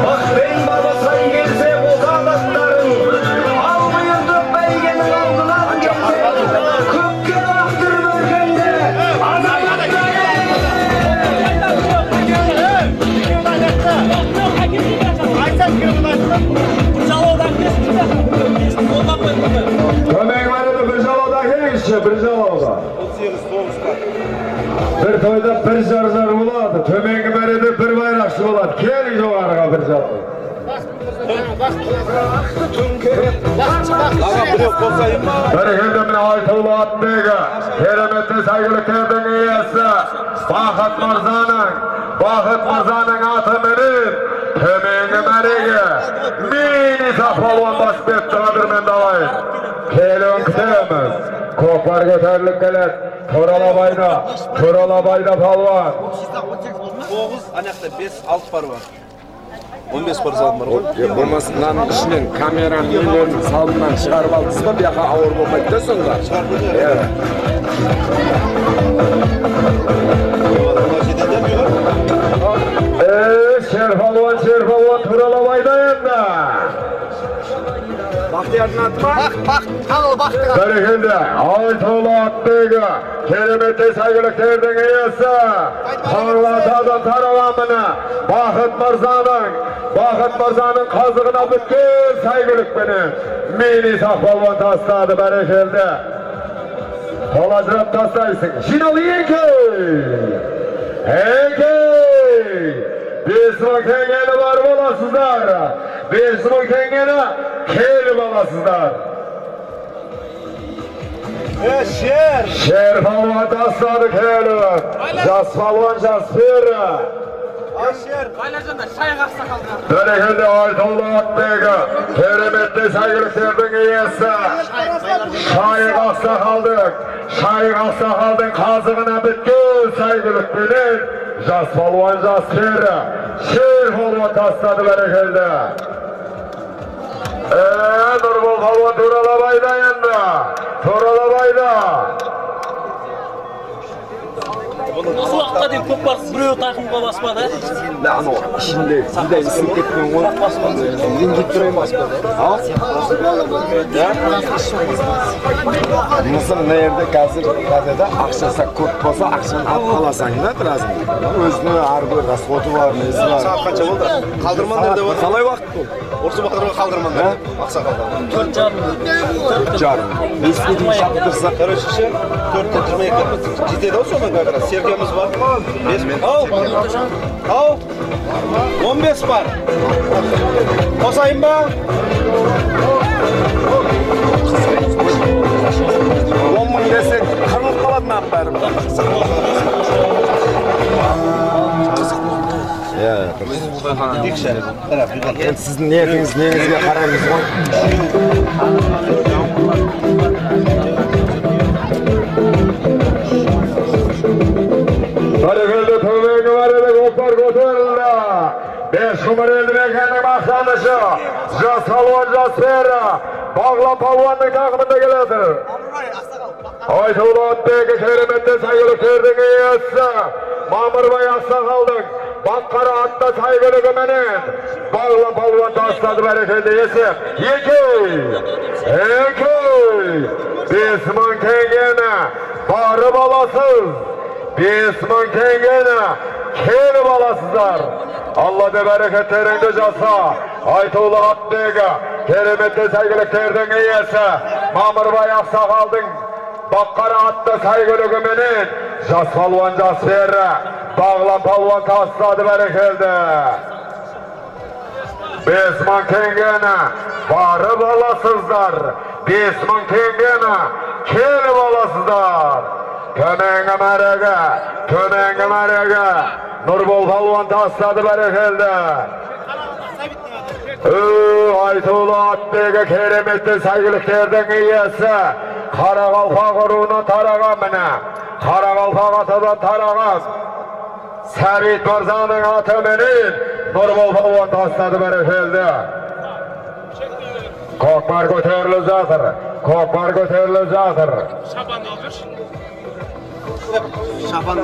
бақпен баба сай келсе отанаттарың, ал бұйырды бәйгенің алдынан келсе, көкке лақтырып өркенді азаматтарың. Көмек бар еді, бір жалауда келіңізші, бір жалауға. Бір тойда бір жар-жар болады, төменгі мәреде бір байрақшы болады. Келің жоғарыға бір жалау. Бәрекелді міне Айтулы атбегі, кереметті сәйгүліктердің иесі Бақыт мырзаның атыменен төменгі мәреге мини сақ палуан басып кетті. Қадірмен далайын. Келуін күтеміз. Көкпар көтеріліп келеді. Туралабайда, Туралабайда палуан. 9, анақта 5, 6 бар бар. 15 бар салым бар ғой. Болмаса мынаның ішінен камераның нелерін салымнан шығарып алдыңыз ба, бұяққа ауыр болмайды да сонда. Шығарып қойды. Шер палуан, шер палуан Туралабайда енді. Бақтиярдың аты ма? Бақ, таңыл бақтың аты. Бәрекелді, Айтулы атбегі, кереметтей сәйгүліктердің иесі. Таңыл атадан тараған міне, Бақыт мырзаның қазығына біткен сәйгүлікпенен мини сақ палуан тастады, бәрекелді. Қол ажырап тастайсың. Жинал еңкей! Еңкей! 5000 теңгені бар боласыздар. 5000 теңгені келіп аласыздар. Шер! Шер палуан тастады келіп. Жас палуан жас пері. Бәрекелді, Айтулы атбегі, кереметті сәйгүліктердің иесі. Шайық ақсақалдың, Шайық ақсақалдың қазығына біткен сәйгүлікпенен жас палуан жас пері. Шер палуан тастады, бәрекелді. Нұрбол палуан Туралабайда енді. Туралабайда. Осы уақытқа дейін көкпар біреу тақымға баспады. Анау ішінде бидай ісіп кеткен ғой. Ренжіп тұр емес пе? Мысыр мына жерде қазір қазірде ақшасы көп болса ақшаны алып қаласаң да біразын. Өзінің әрбір расходы бар, несі бар. Сағат қанша болды? Қалдырмаңдар деп отыр. Қалай уақыт болды? Осы уақытқа қалдырмаңдар. Ақсақалдар. 4:30. 4:30. 5-ке дейін шаптырсақ. Короче, ше 4:22 жетеді ау содан как раз. Серкеміз бар. 5 мен. Ау. Ау. 15 бар. Қосайын ба? 10 мың десең қырылып қалады мынаның бәрі. Енді сіздің ниетіңіз неңізге қараймыз ғой. Бәрекелді, төменгі мәреде көкпар көтерілді. 5 ғұмыр елді мекеннің мақтанышы. Жас палуан жас пері. Бағлан палуанның тақымында келеді. Айтулы атбегі, кереметті сәйгүліктердің иесі. Мамырбай ақсақалдың Баққара атты сәйгүлігіменен Бағлан палуан тастады, бәрекелді. Есеп 2, 2, 5000 теңгені барып аласыз. 5000 теңгені келіп аласыздар. Алла да бәрекеттеріңді жаса. Айтулы атбегі, кереметті сәйгүліктердің иесі. Мамырбай ақсақалдың Баққара атты сәйгүлігіменен жас палуан жас пері. Бағлан палуан тастады, бәрекелді. 5000 теңгені барып аласыздар. 5000 теңгені келіп аласыздар. Төменгі мәреге, төменгі мәреге. Нұрбол палуан тастады, бәрекелді. Айтулы атбегі, кереметті сәйгүліктердің иесі. Қарақалпақ руынан тараған міне. Қарақалпақ атадан тараған Сәбит мырзаның атыменен Нұрбол палуан тастады, бәрекелді. Көкпар көтеріліп жатыр. Көкпар көтеріліп жатыр. Шапанды алып берші. Шапан.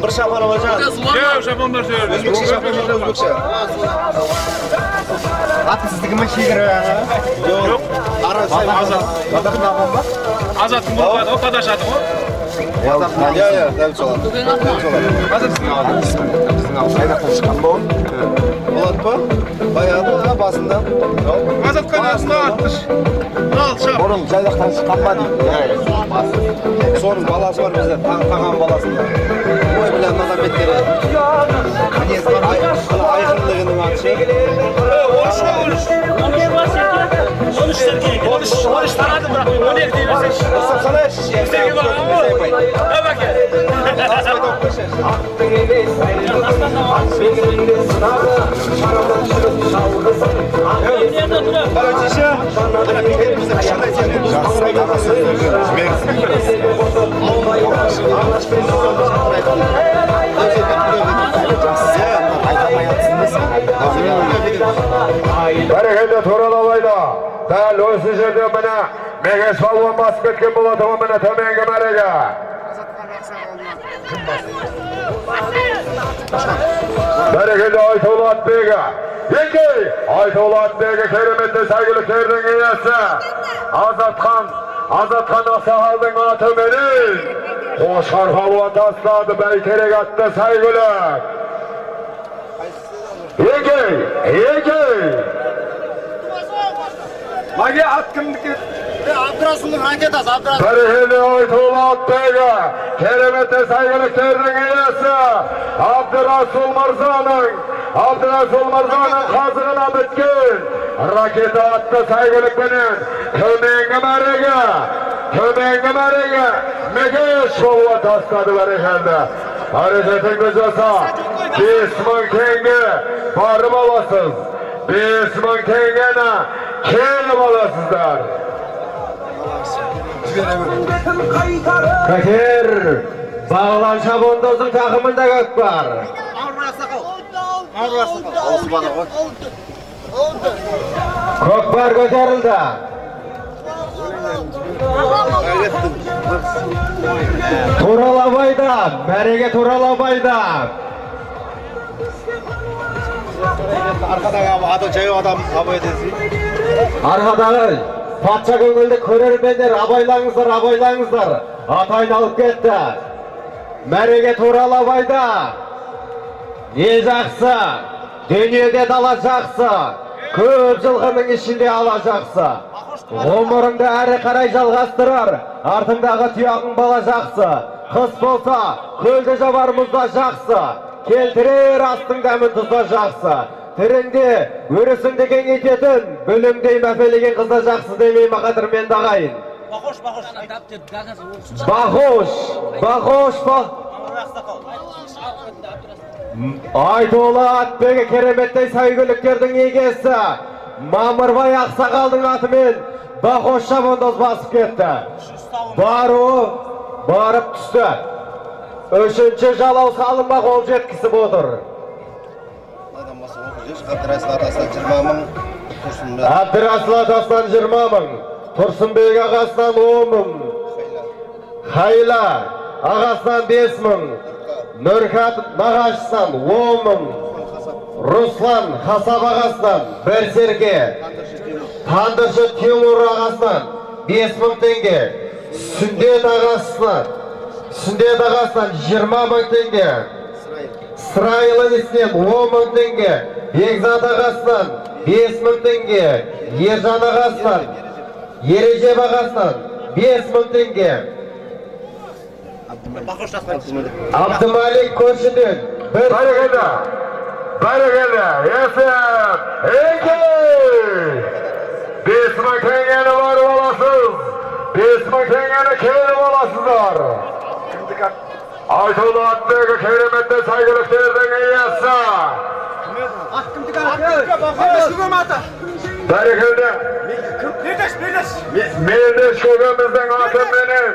Бір шапан алacağız. Жоқ, шапан бар жерде. Өзбекше шапан бар, өзбекше. Ат сіздікі ме шегірі? Жоқ. Азат. Азаттың ағам ба? Азаттың болады ғой, падаш аты ғой. Иә, иә, дәл сол. Азат сіздің аты. Біздің ауыл қайнақтан шыққан ба ол? Болады па? Баяғыда басында. Азат қайнақтан атты. Ал, шап. Бұрын жайдақтан шыққан ба дейді. Соның баласы бар бізде, таған баласында. Ой, біле, мынадан беттері. Айқын дегеннің аты ше. 13 13 13 Сергей. 13 13 тарадым, бірақ 12 дей берсеңші. Санайшы. Сергей бар ғой. Әбәке. Короче, ше, ана бізде кішкентай серке. Бәрекелді Туралабайда. Дәл осы жерде міне Мегеш палуан басып кеткен болады, міне төменгі мәреге. Бәрекелді Айтулы Атбегі. Еңкей, Айтулы Атбегі кереметті сәйгүліктердің иесі. Азатхан Ақсақалдың атыменен Қошқар палуан тастады Бәйтерек атты сәйгүлік. Еңкей, еңкей. Маге ат кімдікі? Абдырасулдың ракетасы, Абдырасул. Бәрекелді Айтулы Атбегі, кереметті сәйгүліктердің иесі. Абдырасул мырзаның қазығына біткен ракета атты сәйгүлікпенен төменгі мәреге Мегеш палуан тастады. Бәрекелді. Әрекетіңді жаса, 5000 теңге барып аласыз. 5000 теңгені келіп аласыздар. Көтер, Бағлан шабандоздың тақымында көк бар. Көк бар көтерілді. Туралабайда, мәреге Туралабайда. Арқадағы патша көңілді көрермендер, абайлаңыздар, абайлаңыздар. Ат айналып кетті. Мәреге Туралабайда. Не жақсы, дүниеде дала жақсы, көп жылқының ішінде ала жақсы. Ғұмырыңды әрі қарай жалғастырар, артыңдағы тұяғың бала жақсы. Қыс болса, көлді жабар мұзда жақсы, келтірер астың дәмін тұзда жақсы. Тіріңде өрісіңді кеңейтетін, білімдей мәпелеген қызда жақсы демей қадірменді ағайын. Бақош, Бақош, Айтулы Атбегі кереметтей сәйгүліктердің егесі. Мамырбай Ақсақалдың атымен Бақош шабандоз басып кетті. Бару барып түсті. Үшінші жалау салынба қол жеткізіп отыр. Әбдірасыл атасынан 20 мың, Тұрсынбек ағасынан 10 мың, Хайла ағасынан 5 мың, Нұрхат нағашысынан 10 мың, Руслан Хасап ағасынан бір серке, Тандыршы Тимур ағасынан 5 мың теңге, Сүндет ағасынан 20 мың теңге, Сырайыл інісінен 10 мың теңге, Бекзат ағасынан 5 мың теңге, Ержан ағасынан, Ережеп ағасынан 5 мың теңге. Абдымалик көршіден бір. Бәрекелді, бәрекелді, есеп, еңкей! 5 мың теңгені барып аласыз, 5 мың теңгені келіп аласыздар. Айтулы Атбегі кереметті сәйгүліктердің иесі. Бәрекелді. Мелдеш көкеміздің атыменен,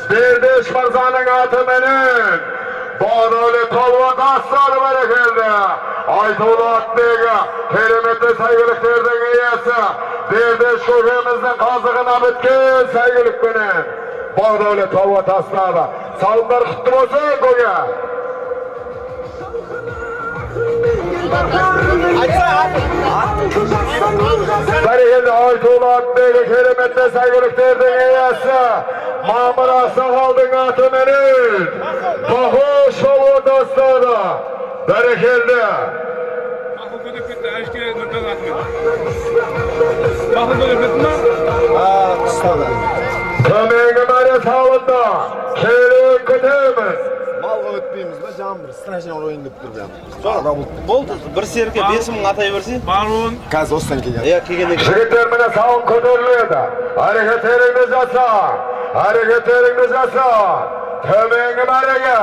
Бердеш мырзаның атыменен Бағдәулет палуан тастады. Бәрекелді. Айтулы Атбегі кереметті сәйгүліктердің иесі. Бердеш көкеміздің қазығына біткен сәйгүлікпенен Бағдәулет палуан тастады. Салымдар құтты болсын, көке. Бәрекелді Айтулы Атбегі кереметті сәйгүліктердің иесі. Мамыр Ақсақалдың атыменен Бақош палуан тастады. Бәрекелді. Төменгі мәре салынды. Келуін күтеміз. Малға өтпейміз ба, жаңбыр, страшный ойын деп тұр бәрі. Болды, бір серке 5 мың атай берсе. Қазір осыдан келген. Иә, келгеннен кейін. Жігіттер, міне сауын көтеріледі. Әрекеттеріңді жаса. Әрекеттеріңді жаса. Төменгі мәреге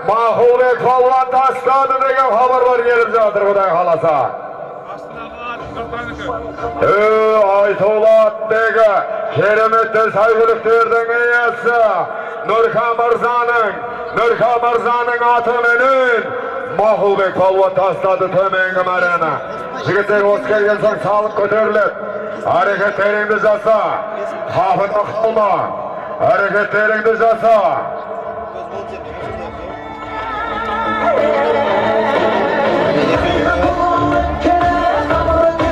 Мақұлбек палуан тастады деген хабарлар келіп жатыр, Құдай қаласа. Айтулы атбегі, кереметті сәйгүліктердің иесі Нұрқа мырзаның атыменен Мақұлбек палуан тастады төменгі мәрені. Жігіттер, осы келген соң салып көтеріледі. Әрекеттеріңді жаса, қапыда қалма. Әрекеттеріңді жаса.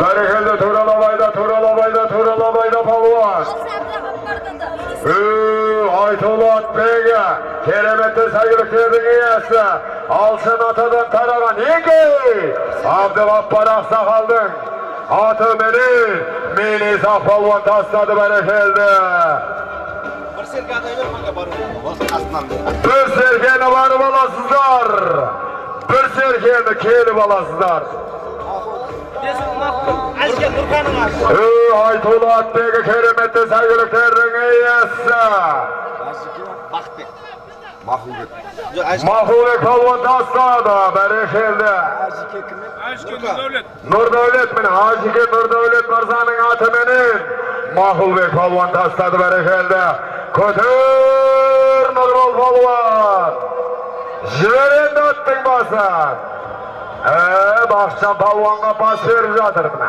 Бәрекелді, туралабайда, туралабайда, туралабайда палуан. Айтулы атбегі, кереметті сәйгүліктердің иесі Алшын атадан тараған еңгей Абдығаппар ақсақалдың атыменен Менесақ палуан тастады. Бәрекелді. Бір серкені барып аласыздар. Бір серкені келіп аласыздар. Айтулы атбегі, кереметті сәйгүліктердің иесі Мақұлбек палуан тастады. Бәрекелді. Нұрдәулет, міне Ажеке Нұрдәулет мырзаның атыменен Мақұлбек палуан тастады. Бәрекелді. Көтер, Нұрбол палуан. Жібер енді аттың басын. Бақытжан палуанға бас беріп жатыр міне.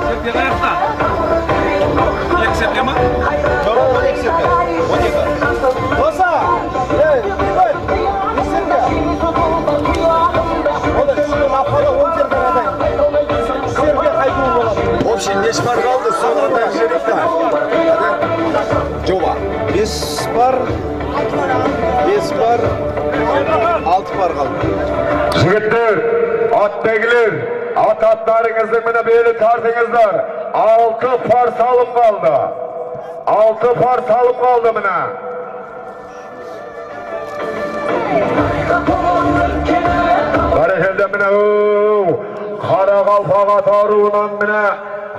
Серке қаяқта? Екі серке ма? Жоқ, 12 серке. 12. Доса! Ей, не серке? Оны түсінген апқада 10 серке қадайын. Серке қайтуы болады. Общий неше бар қалды? Соны атап жіберейік та. Жоба. 5 бар, 5 бар, 6 бар қалды. Жігіттер, атбегілер, ат аттарыңыздың міне белі тартыңыздар. 6 пар салым қалды. 6 пар салым қалды міне. Бәрекелді, міне Қарақалпақ ата руынан, міне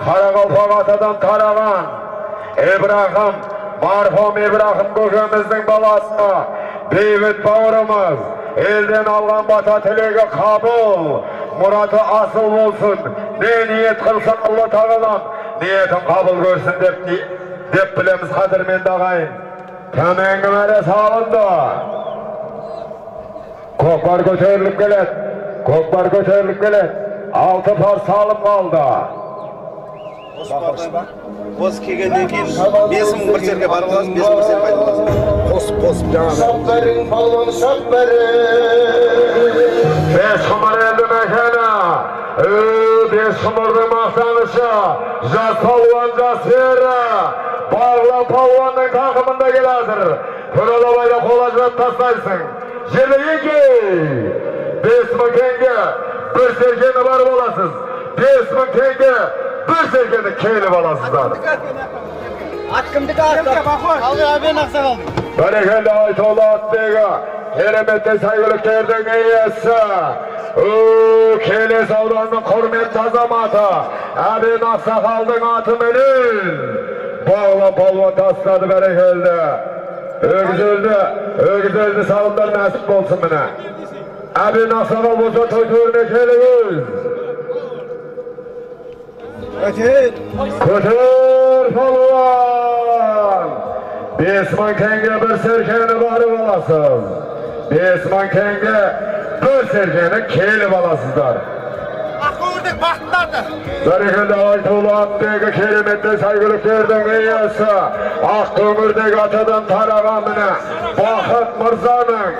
Қарақалпақ атадан тараған Ибрахим, марқұм Ибрахим көкеміздің баласы Бейбіт бауырымыз, елден алған бата тілегі қабыл, мұраты асыл болсын. Не ниет қылса Алла тағалам ниетін қабыл көрсін деп білеміз, қадірменді ағайын. Төменгі мәре салынды. Көкпар көтеріліп келеді. Көкпар көтеріліп келеді. 6 пар салым қалды. Осы келгеннен кейін 5 мың бір серке барып аласыз, 5 мың бір серке қайтып аласыз. Қосып-қосып жаңағы. Шаппарың, палуан, шаппарың. Бес құмыр елді мекені. Бес құмырдың мақтанышы. Жас палуан, жас сері. Бағлан палуанның тақымында келатыр. Туралабайда қол ажырап тастайсың. Жерде еңкей. 5 мың теңге бір серкені барып аласыз. 5 мың теңге бір серкені келіп аласыздар. Ат кімдікі ат? Бәрекелді, Айтулы атбегі, кереметті сәйгүліктердің иесі, Келес ауданының құрметті азаматы Әбен ақсақалдың атыменен Бағлан палуан тастады. Бәрекелді. Өгіз өлді салымдар нәсіп болсын міне. Әбен ақсақал болса той төріне келіңіз. Көтер, палуан. 5 мың теңге бір серкені барып аласыз. 5 мың теңге бір серкені келіп аласыздар. Ақкөңірдек бақытындарды. Бәрекелді, Айтулы атбегі, кереметті сәйгүліктердің иесі Ақкөңірдек атадан тараған міне Бақыт мырзаның,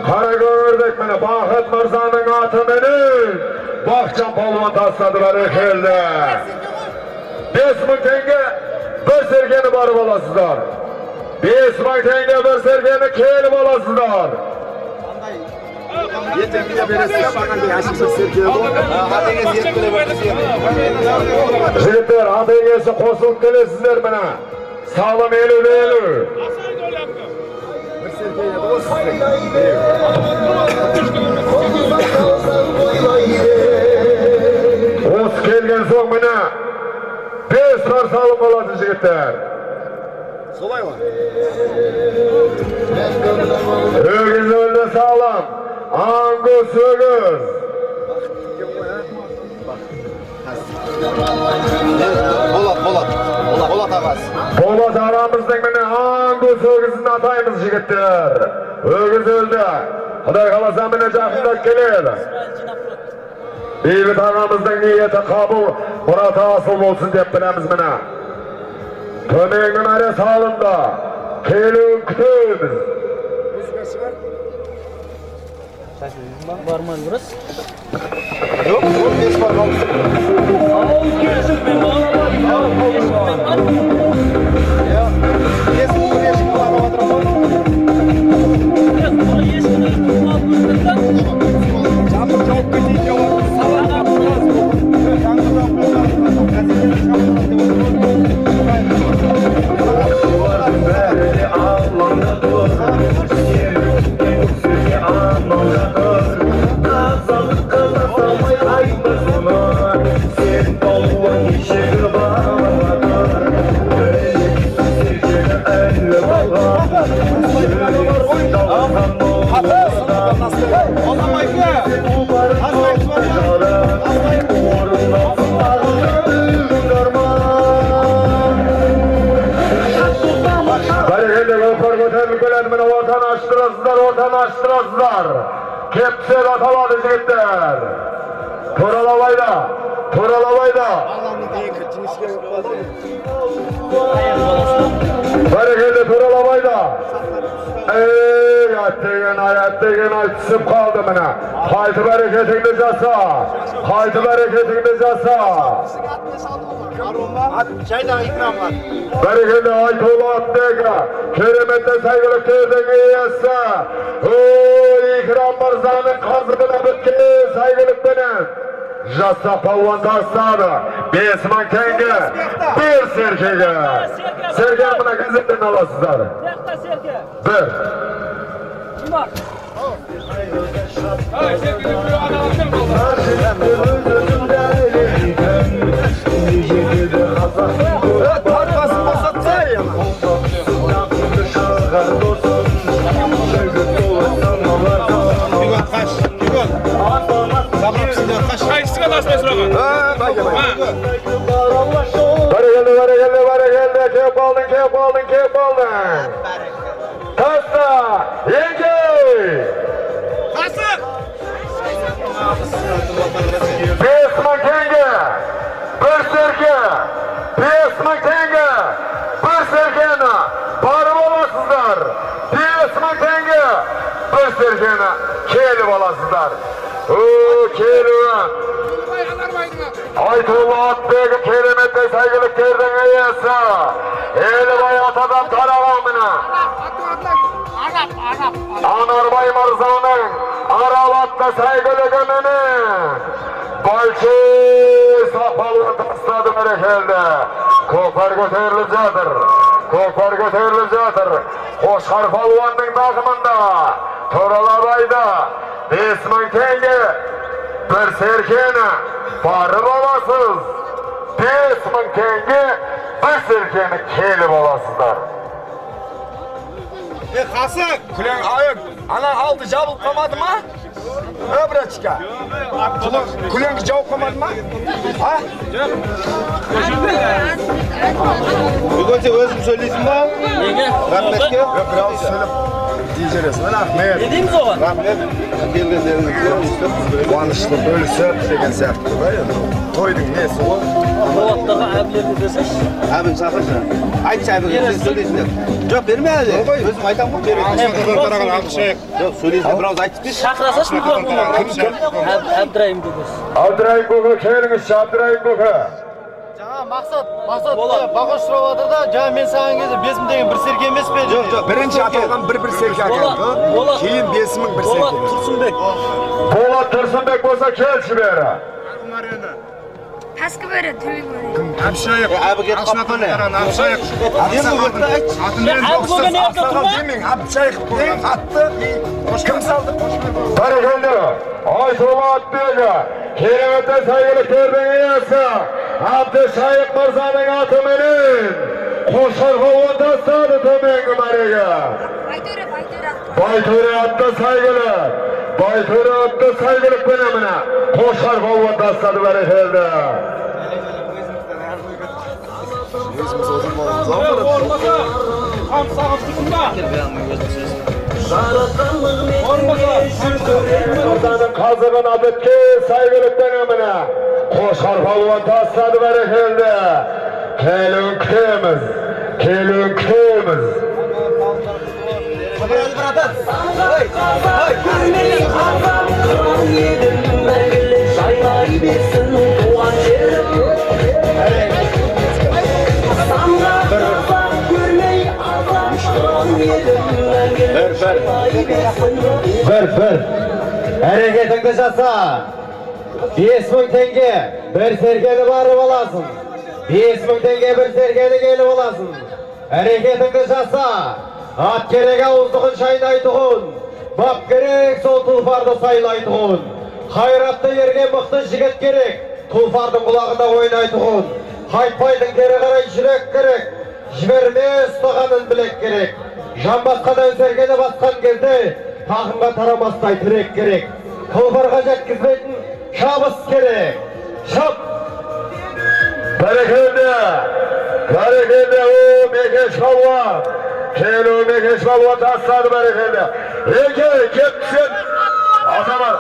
Қаракөңірдек міне Бақыт мырзаның атыменен Бақытжан палуан тастады. Бәрекелді. 5 мың теңге бір серкені барып аласыздар. 5 мың теңге бір серкені келіп аласыздар. Жігіттер, ата егесі қосылып келесіздер міне. Салым 50-50. Осы келген соң міне 5 пар салым болады жігіттер. Солай ма? Өгіз өлді салым. Ангус өгіз. Болат, Болат. Болат ағасы. Болат ағамыздың міне аңгөз өгізін атаймыз жігіттер. Өгіз өлді. Құдай қаласа міне жақындап келеді. Бейбіт ағамыздың ниеті қабыл, мұраты асыл болсын деп білеміз міне. Төменгі мәре салынды. Келуін күтеміз. Барман бұрыс. Жоқ, 15 бар қалды. Ортаны аштырасыздар. Кепсел аталады жігіттер. Туралабайда, туралабайда. Бәрекелді, туралабайда. Ey, аттеген ай, аттеген ай, түсіп қалды міне. Қайтып әрекетіңді жаса. Қайтып әрекетіңді жаса. Бәрекелді, Айтулы атбегі, кереметті сәйгүліктердің иесі. Ой, Икрам мырзаның қазығына біткен сәйгүлікпенен. Жаса палуан тастады. 5000 теңге бір серкеге. Серке мына газеттен аласыздар. Bir. Бәрекелді, бәрекелді, бәрекелді, кеп қалдың, кеп қалдың, кеп қалдың. Таста, еңкей! Қасық! 5000 теңге, бір серке, 5000 теңге, бір серкені барып аласыздар. 5000 теңге, бір серкені келіп аласыздар. О, келуін! Айтулы атбегі кереметті сәйгүліктердің иесі. Елібай атадан тараған міне. Анарбай мырзаның Арал атты сәйгүлігі міне. Бәлшей сақпалуын тастады бәрекелді. Көкпар көтеріліп жатыр. Көкпар көтеріліп жатыр. Қошқар палуанның тақымында Туралабайда 5000 теңге бір серкені барып аласыз. 5000 теңге бір серкені келіп аласыздар. Қасық, күлең айық, ана алды жабылып қалмады ма? Братчика, күлеңгі жауып қалмады ма? А? Бүгін сен өзің сөйлейсің ба? Неге? Рахметке? Бір ауыз сөйлеп дей жібересің. Рахмет. Не дейміз оған? Рахмет. Келгендеріңізге қуанышты бөлісіп деген сияқты да енді. Тойдың несі ғой? Болаттарға әбілерді берсеші. Әбіл шақыршы. Айтшы әбілге, сен сөйлейсің. Жоқ, берме әлі. Өзім айтамын ғой, беремін. Жоқ, сөйлейсің, бір ауыз айтып берші. Шақырасашы микрофонға. Әбдірайым көкесі. Әбдірайым көке, келіңізші, Әбдірайым көке. Жаңа Мақсат, Бағош сұрап жатыр да, жаңа мен саған кезде 5000 деген бір серке емес пе? Жоқ, жоқ, бірінші аталған бір серке аталды. Кейін 5000 бір серке. Болат Тұрсынбек. Болат Тұрсынбек болса келші бері. Пәскі бері, төмен бері. Әбшайық. Әбі кетіп қалыпты. Әбшайық. Әбшайық деген атты кім салды? Бәрекелді, Айтулы атбегі, кереметті сәйгүліктердің иесі, Әбдішайық мырзаның атыменен Қошқар палуан тастады төменгі мәреге. Байтөре, Байтөре. Байтөре атты сәйгүлік. Байтөрі атты сәйгүлікпенен міне Қошқар палуан тастады, бәрекелді. Қазаның қазығына біткен сәйгүлікпенен міне Қошқар палуан тастады, бәрекелді. Келуін күтеміз, келуін күтеміз. Бір, әрекетіңді жаса. 5000 теңге бір серкені барып аласың. 5000 теңге бір серкені келіп аласың. Әрекетіңді жаса. Ат керек ауыздығын шайнайтұғын, бап керек сол тұлпарды сайлайтұғын. Қайратты ерге мықты жігіт керек, тұлпардың құлағында ойнайтұғын. Қайтпайтын кері қарай жүрек керек, жіберме ұстағанын білек керек. Жамбасқадан серкені басқан кезде тақымға тарамастай тірек керек. Тұлпарға жеткізбейтін шабыс керек. Шап! Бәрекелді! Бәрекелді! О, Мекеш палуан! Келу Мекеш палуан тастады, бәрекелді. Еке, кеп түсен. Атамар.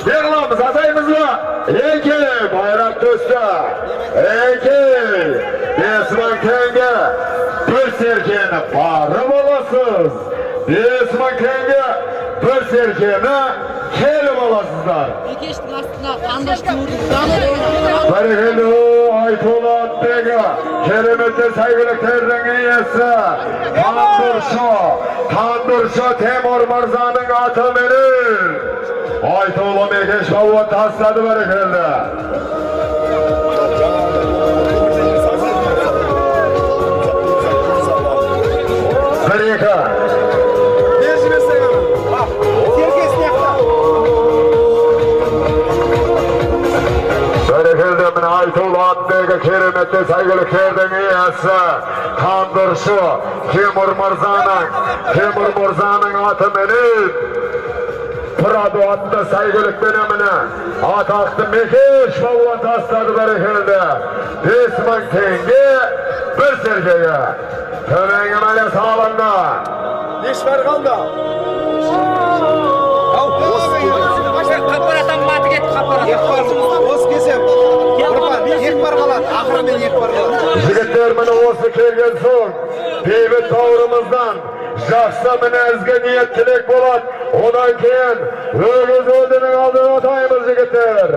Не қыламыз, атаймыз ба? Еке, байрақ түсті. Еке, 5000 теңге бір серкені барып аласыз. 5000 теңге бір серкені келіп аласыздар. Мекештің астына қандаш көрдік. Бәрекелді, Айтулы атбегі, кереметті сәйгүліктердің иесі, Тандыршы Темір мырзаның атыменен Айтулы Мекеш палуан тастады, бәрекелді. Бір, екі. Бәрекелді, міне Айтулы атбегі, кереметті сәйгүліктердің иесі, Тандыршы Темір мырзаның атыменен Прадо атты сәйгүлікпенен міне атақты Мекеш палуан тастады, бәрекелді. 5000 теңге бір серкеге. Төменгі мәле салынды. Неш бар қалды? Жігіттер, міне осы келген соң бейбіт бауырымыздан жақсы міне ізгі ниет тілек болады. Одан кейін өгіз өлдінің алдын атаймыз, жігіттер.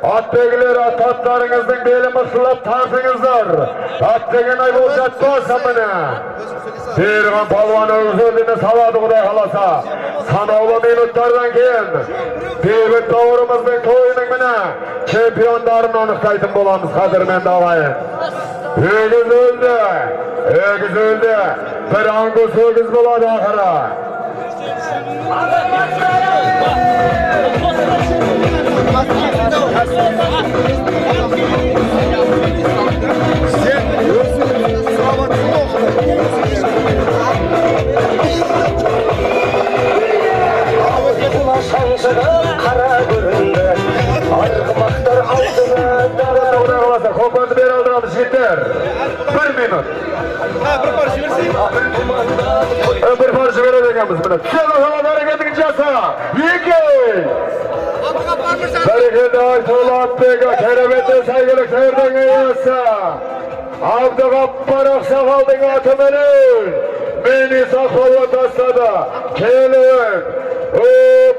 Атбегілер, аттарыңыздың белін мықтылап тартыңыздар. Ат деген ай болып жатпаса міне. Берген палуан өгіз өлдіні салады, Құдай қаласа. Санаулы минуттардан кейін бейбіт бауырымыздың тойының міне чемпиондарын анықтайтын боламыз, қадірменді ағайын. Өгіз өлді, өгіз өлді. Бір ангус өгіз болады ақыры. Сен өзің сұрап жатсың ғой. Қара көрінді, арғымақтар алдына. Құдай қаласа, көкпарды бері алдырамыз, жігіттер. 1 минут. Bir par жіберсей. Bir par жібереді екенбіз. Міне. Түседі, әрекетіңді жаса. 2. Бәрекелді, Айтулы атбегі, кереметті сәйгүліктердің иесі. Абдығаппар ақсақалдың атыменен Мени палуан тастады. Келуін. О,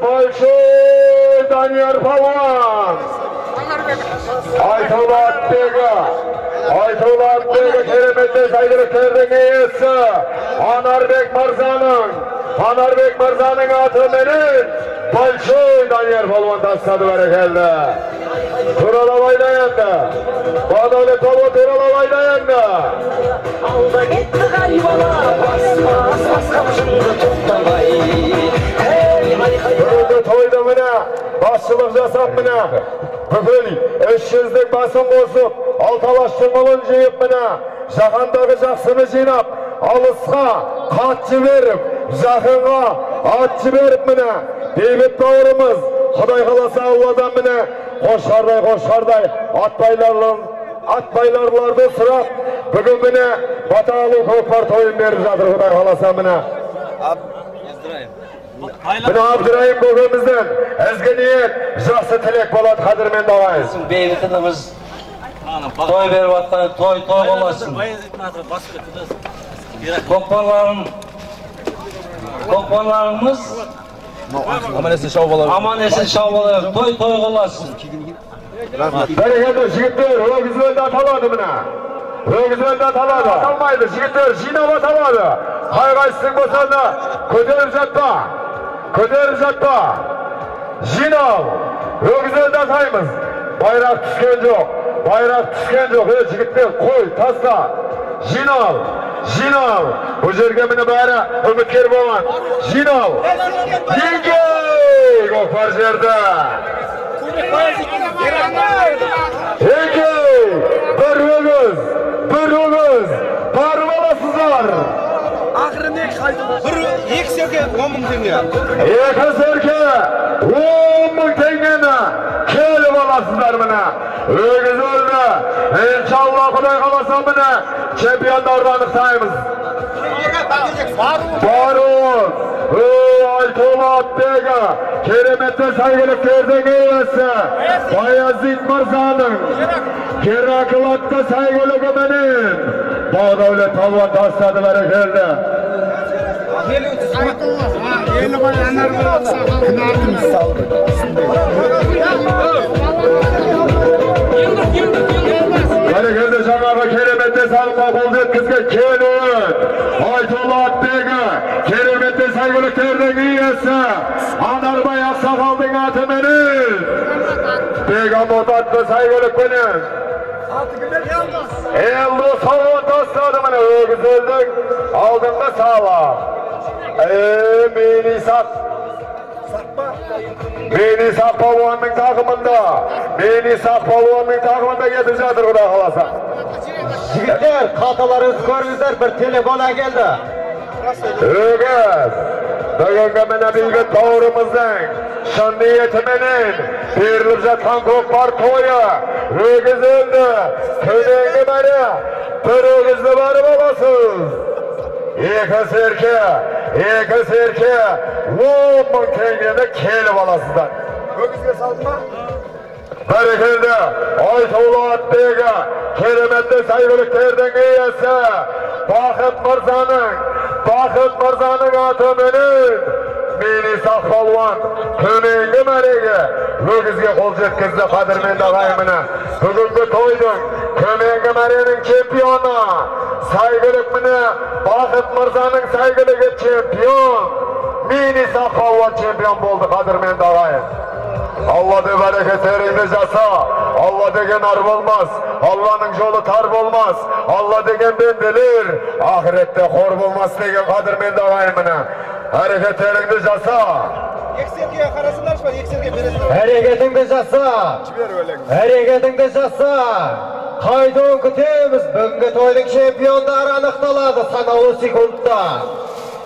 большой Данияр палуан. Айтулы атбегі, Айтулы атбегі, кереметті сәйгүліктердің иесі. Анарбек мырзаның атыменен Большой Данияр палуан тастады, бәрекелді. Туралап айда енді. Бағдәулет палуан туралап айда енді. Алда кетті ғайбала, бас-бас басқа жынды тоқтамай. Бүгінгі тойды міне басшылық жасап міне бүкіл 300-дің басын қосып, алты алаштың ұлын жиып міне жаһандағы жақсыны жинап, алысқа қат жіберіп, жақынға ат жіберіп міне Бейбіт бауырымыз Құдай қаласа Алладан міне қошқардай қошқардай атбайларларды сұрап бүгін міне бата алу көкпар тойын беріп жатыр Құдай қаласа міне. Міне Абдырайым көкемізден ізгі ниет, жақсы тілек болады қадірменді ағайын. Бейбіт ініміз той беріп жатқан той той болсын. Көкпарларымыз аман есен шау бола. Аман есен шау бола. Той той болсын. Бәрекелді жігіттер, өгізбен аталады міне. Өгізбен аталады. Аталмайды жігіттер, жинап аталады. Қай қайсысың болса да көтеріп жатпа. Көтеріп жатпа. Жинал. Өгізбен атаймыз. Байрақ түскен жоқ. Байрақ түскен жоқ. Ей жігіттер, қой, таста. Жинал. Жинал. Бұл жерге міне бәрі үміткер болған. Жинал. Еңгей! Көкпар жерді. Еңгей! Бір өгіз, бір өгіз. Барып аласыздар. Бір екі серке 10 мың теңге. Екі серке 10 мың теңгені келіп аласыздар міне. Өгіз өлді. Иншалла Құдай қаласа міне чемпиондарды анықтаймыз. Баруын, Айтолы Атбегі, кереметті сәйгүліктердің иесі, Баязид мырзаның Геракл атты сәйгүлігіменен Бағдәулет палуан тастады бәрекелді. Бәрекелді жаңағы кереметті салымға қол жеткізген Келуін, Айтолы Атбегі, кереметті сәйгүліктердің иесі, Анарбай ақсақалдың атыменен Бегамот атты сәйгүлікпенен Елдос палуан тастады міне өгіз елдің алдыңғы салы. Менисақ палуанның тағымында, Менисақ палуанның тағымында кетіп жатыр Құдай қаласа. Жігіттер, қаталарыңызды көріңіздер, бір телефон әкелді. Өгіз, бүгінгі міне Бейбіт бауырымыздың шын ниетіменен беріліп жатқан көкпар тойы. Өгіз өлді, төменгі мәре бір өгізді барып аласыз. Екі серке, екі серке 10 мың теңгені келіп аласыздар. Өгізге салды ма? Бәрекелді, Айтулы Атбегі, кереметті сәйгүліктердің иесі, Бақыт мырзаның, Бақыт мырзаның атыменен Менисақ палуан төменгі мәреге өгізге қол жеткізді қадірменді ағайын міне. Бүгінгі тойдың төменгі мәренің чемпионы сәйгүлік міне Бақыт мырзаның сәйгүлігі чемпион Менисақ палуан чемпион болды қадірменді ағайын. Алла деп әрекеттеріңді жаса, Алла деген ар болмас, Алланың жолы тар болмас, Алла деген бенделер ақыретте қор болмас деген қадірменді ағайын міне. Әрекеттеріңді жаса. Екі серкеге қарасыңдаршы бар, екі серке бересіңдер. Әрекетіңді жаса. Әрекетіңді жаса. Қайдан күтеміз, бүгінгі тойдың чемпиондары анықталады санаулы секундта.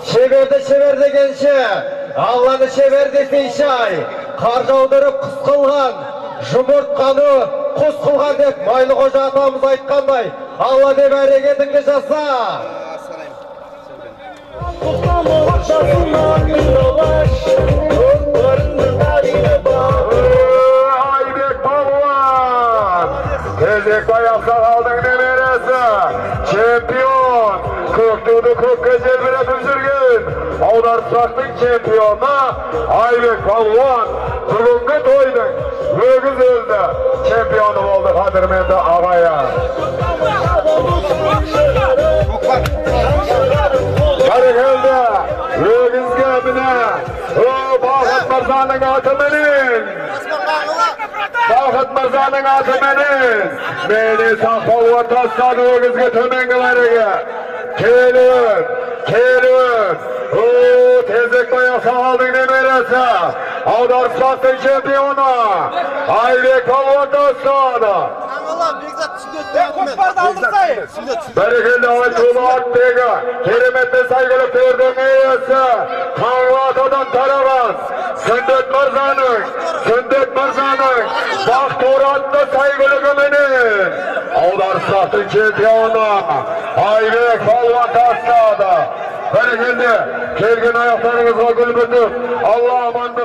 Шеберді шебер дегенше, Алланы шебер десейші ай. Қар жаудырып құс қылған, жұмыртқаны құс қылған деп Майлықожа атамыз айтқандай, Алла деп әрекетіңді жаса. Айбек палуан, Кезекбай ақсақалдың немересі, чемпион, көк туды көкке желбіретіп жүрген аударыспақтың чемпионы Айбек палуан бүгінгі тойдың өгіз өлді чемпионы болды қадірменді ағайын. Бәрекелді, өгізге міне Бақыт мырзаның атыменен, Бақыт мырзаның атыменен Менисақ палуан тастады өгізге төменгі мәреге. Келуін, келуін, Тезекбай ақсақалдың немересі, аударыспақтың чемпионы Айбек палуан тастады. Көкпарды алдырсай. Бәрекелді айтулы атбегі, кереметті сәйгүліктердің иесі, Қаңлы атадан тараған Сүндет мырзаның Бақтор атты сәйгүлігіменен аударыспақтың чемпионы Айбек палуан тастады. Бәрекелді, келген аяқтарыңызға гүл бітіп, Алла амандық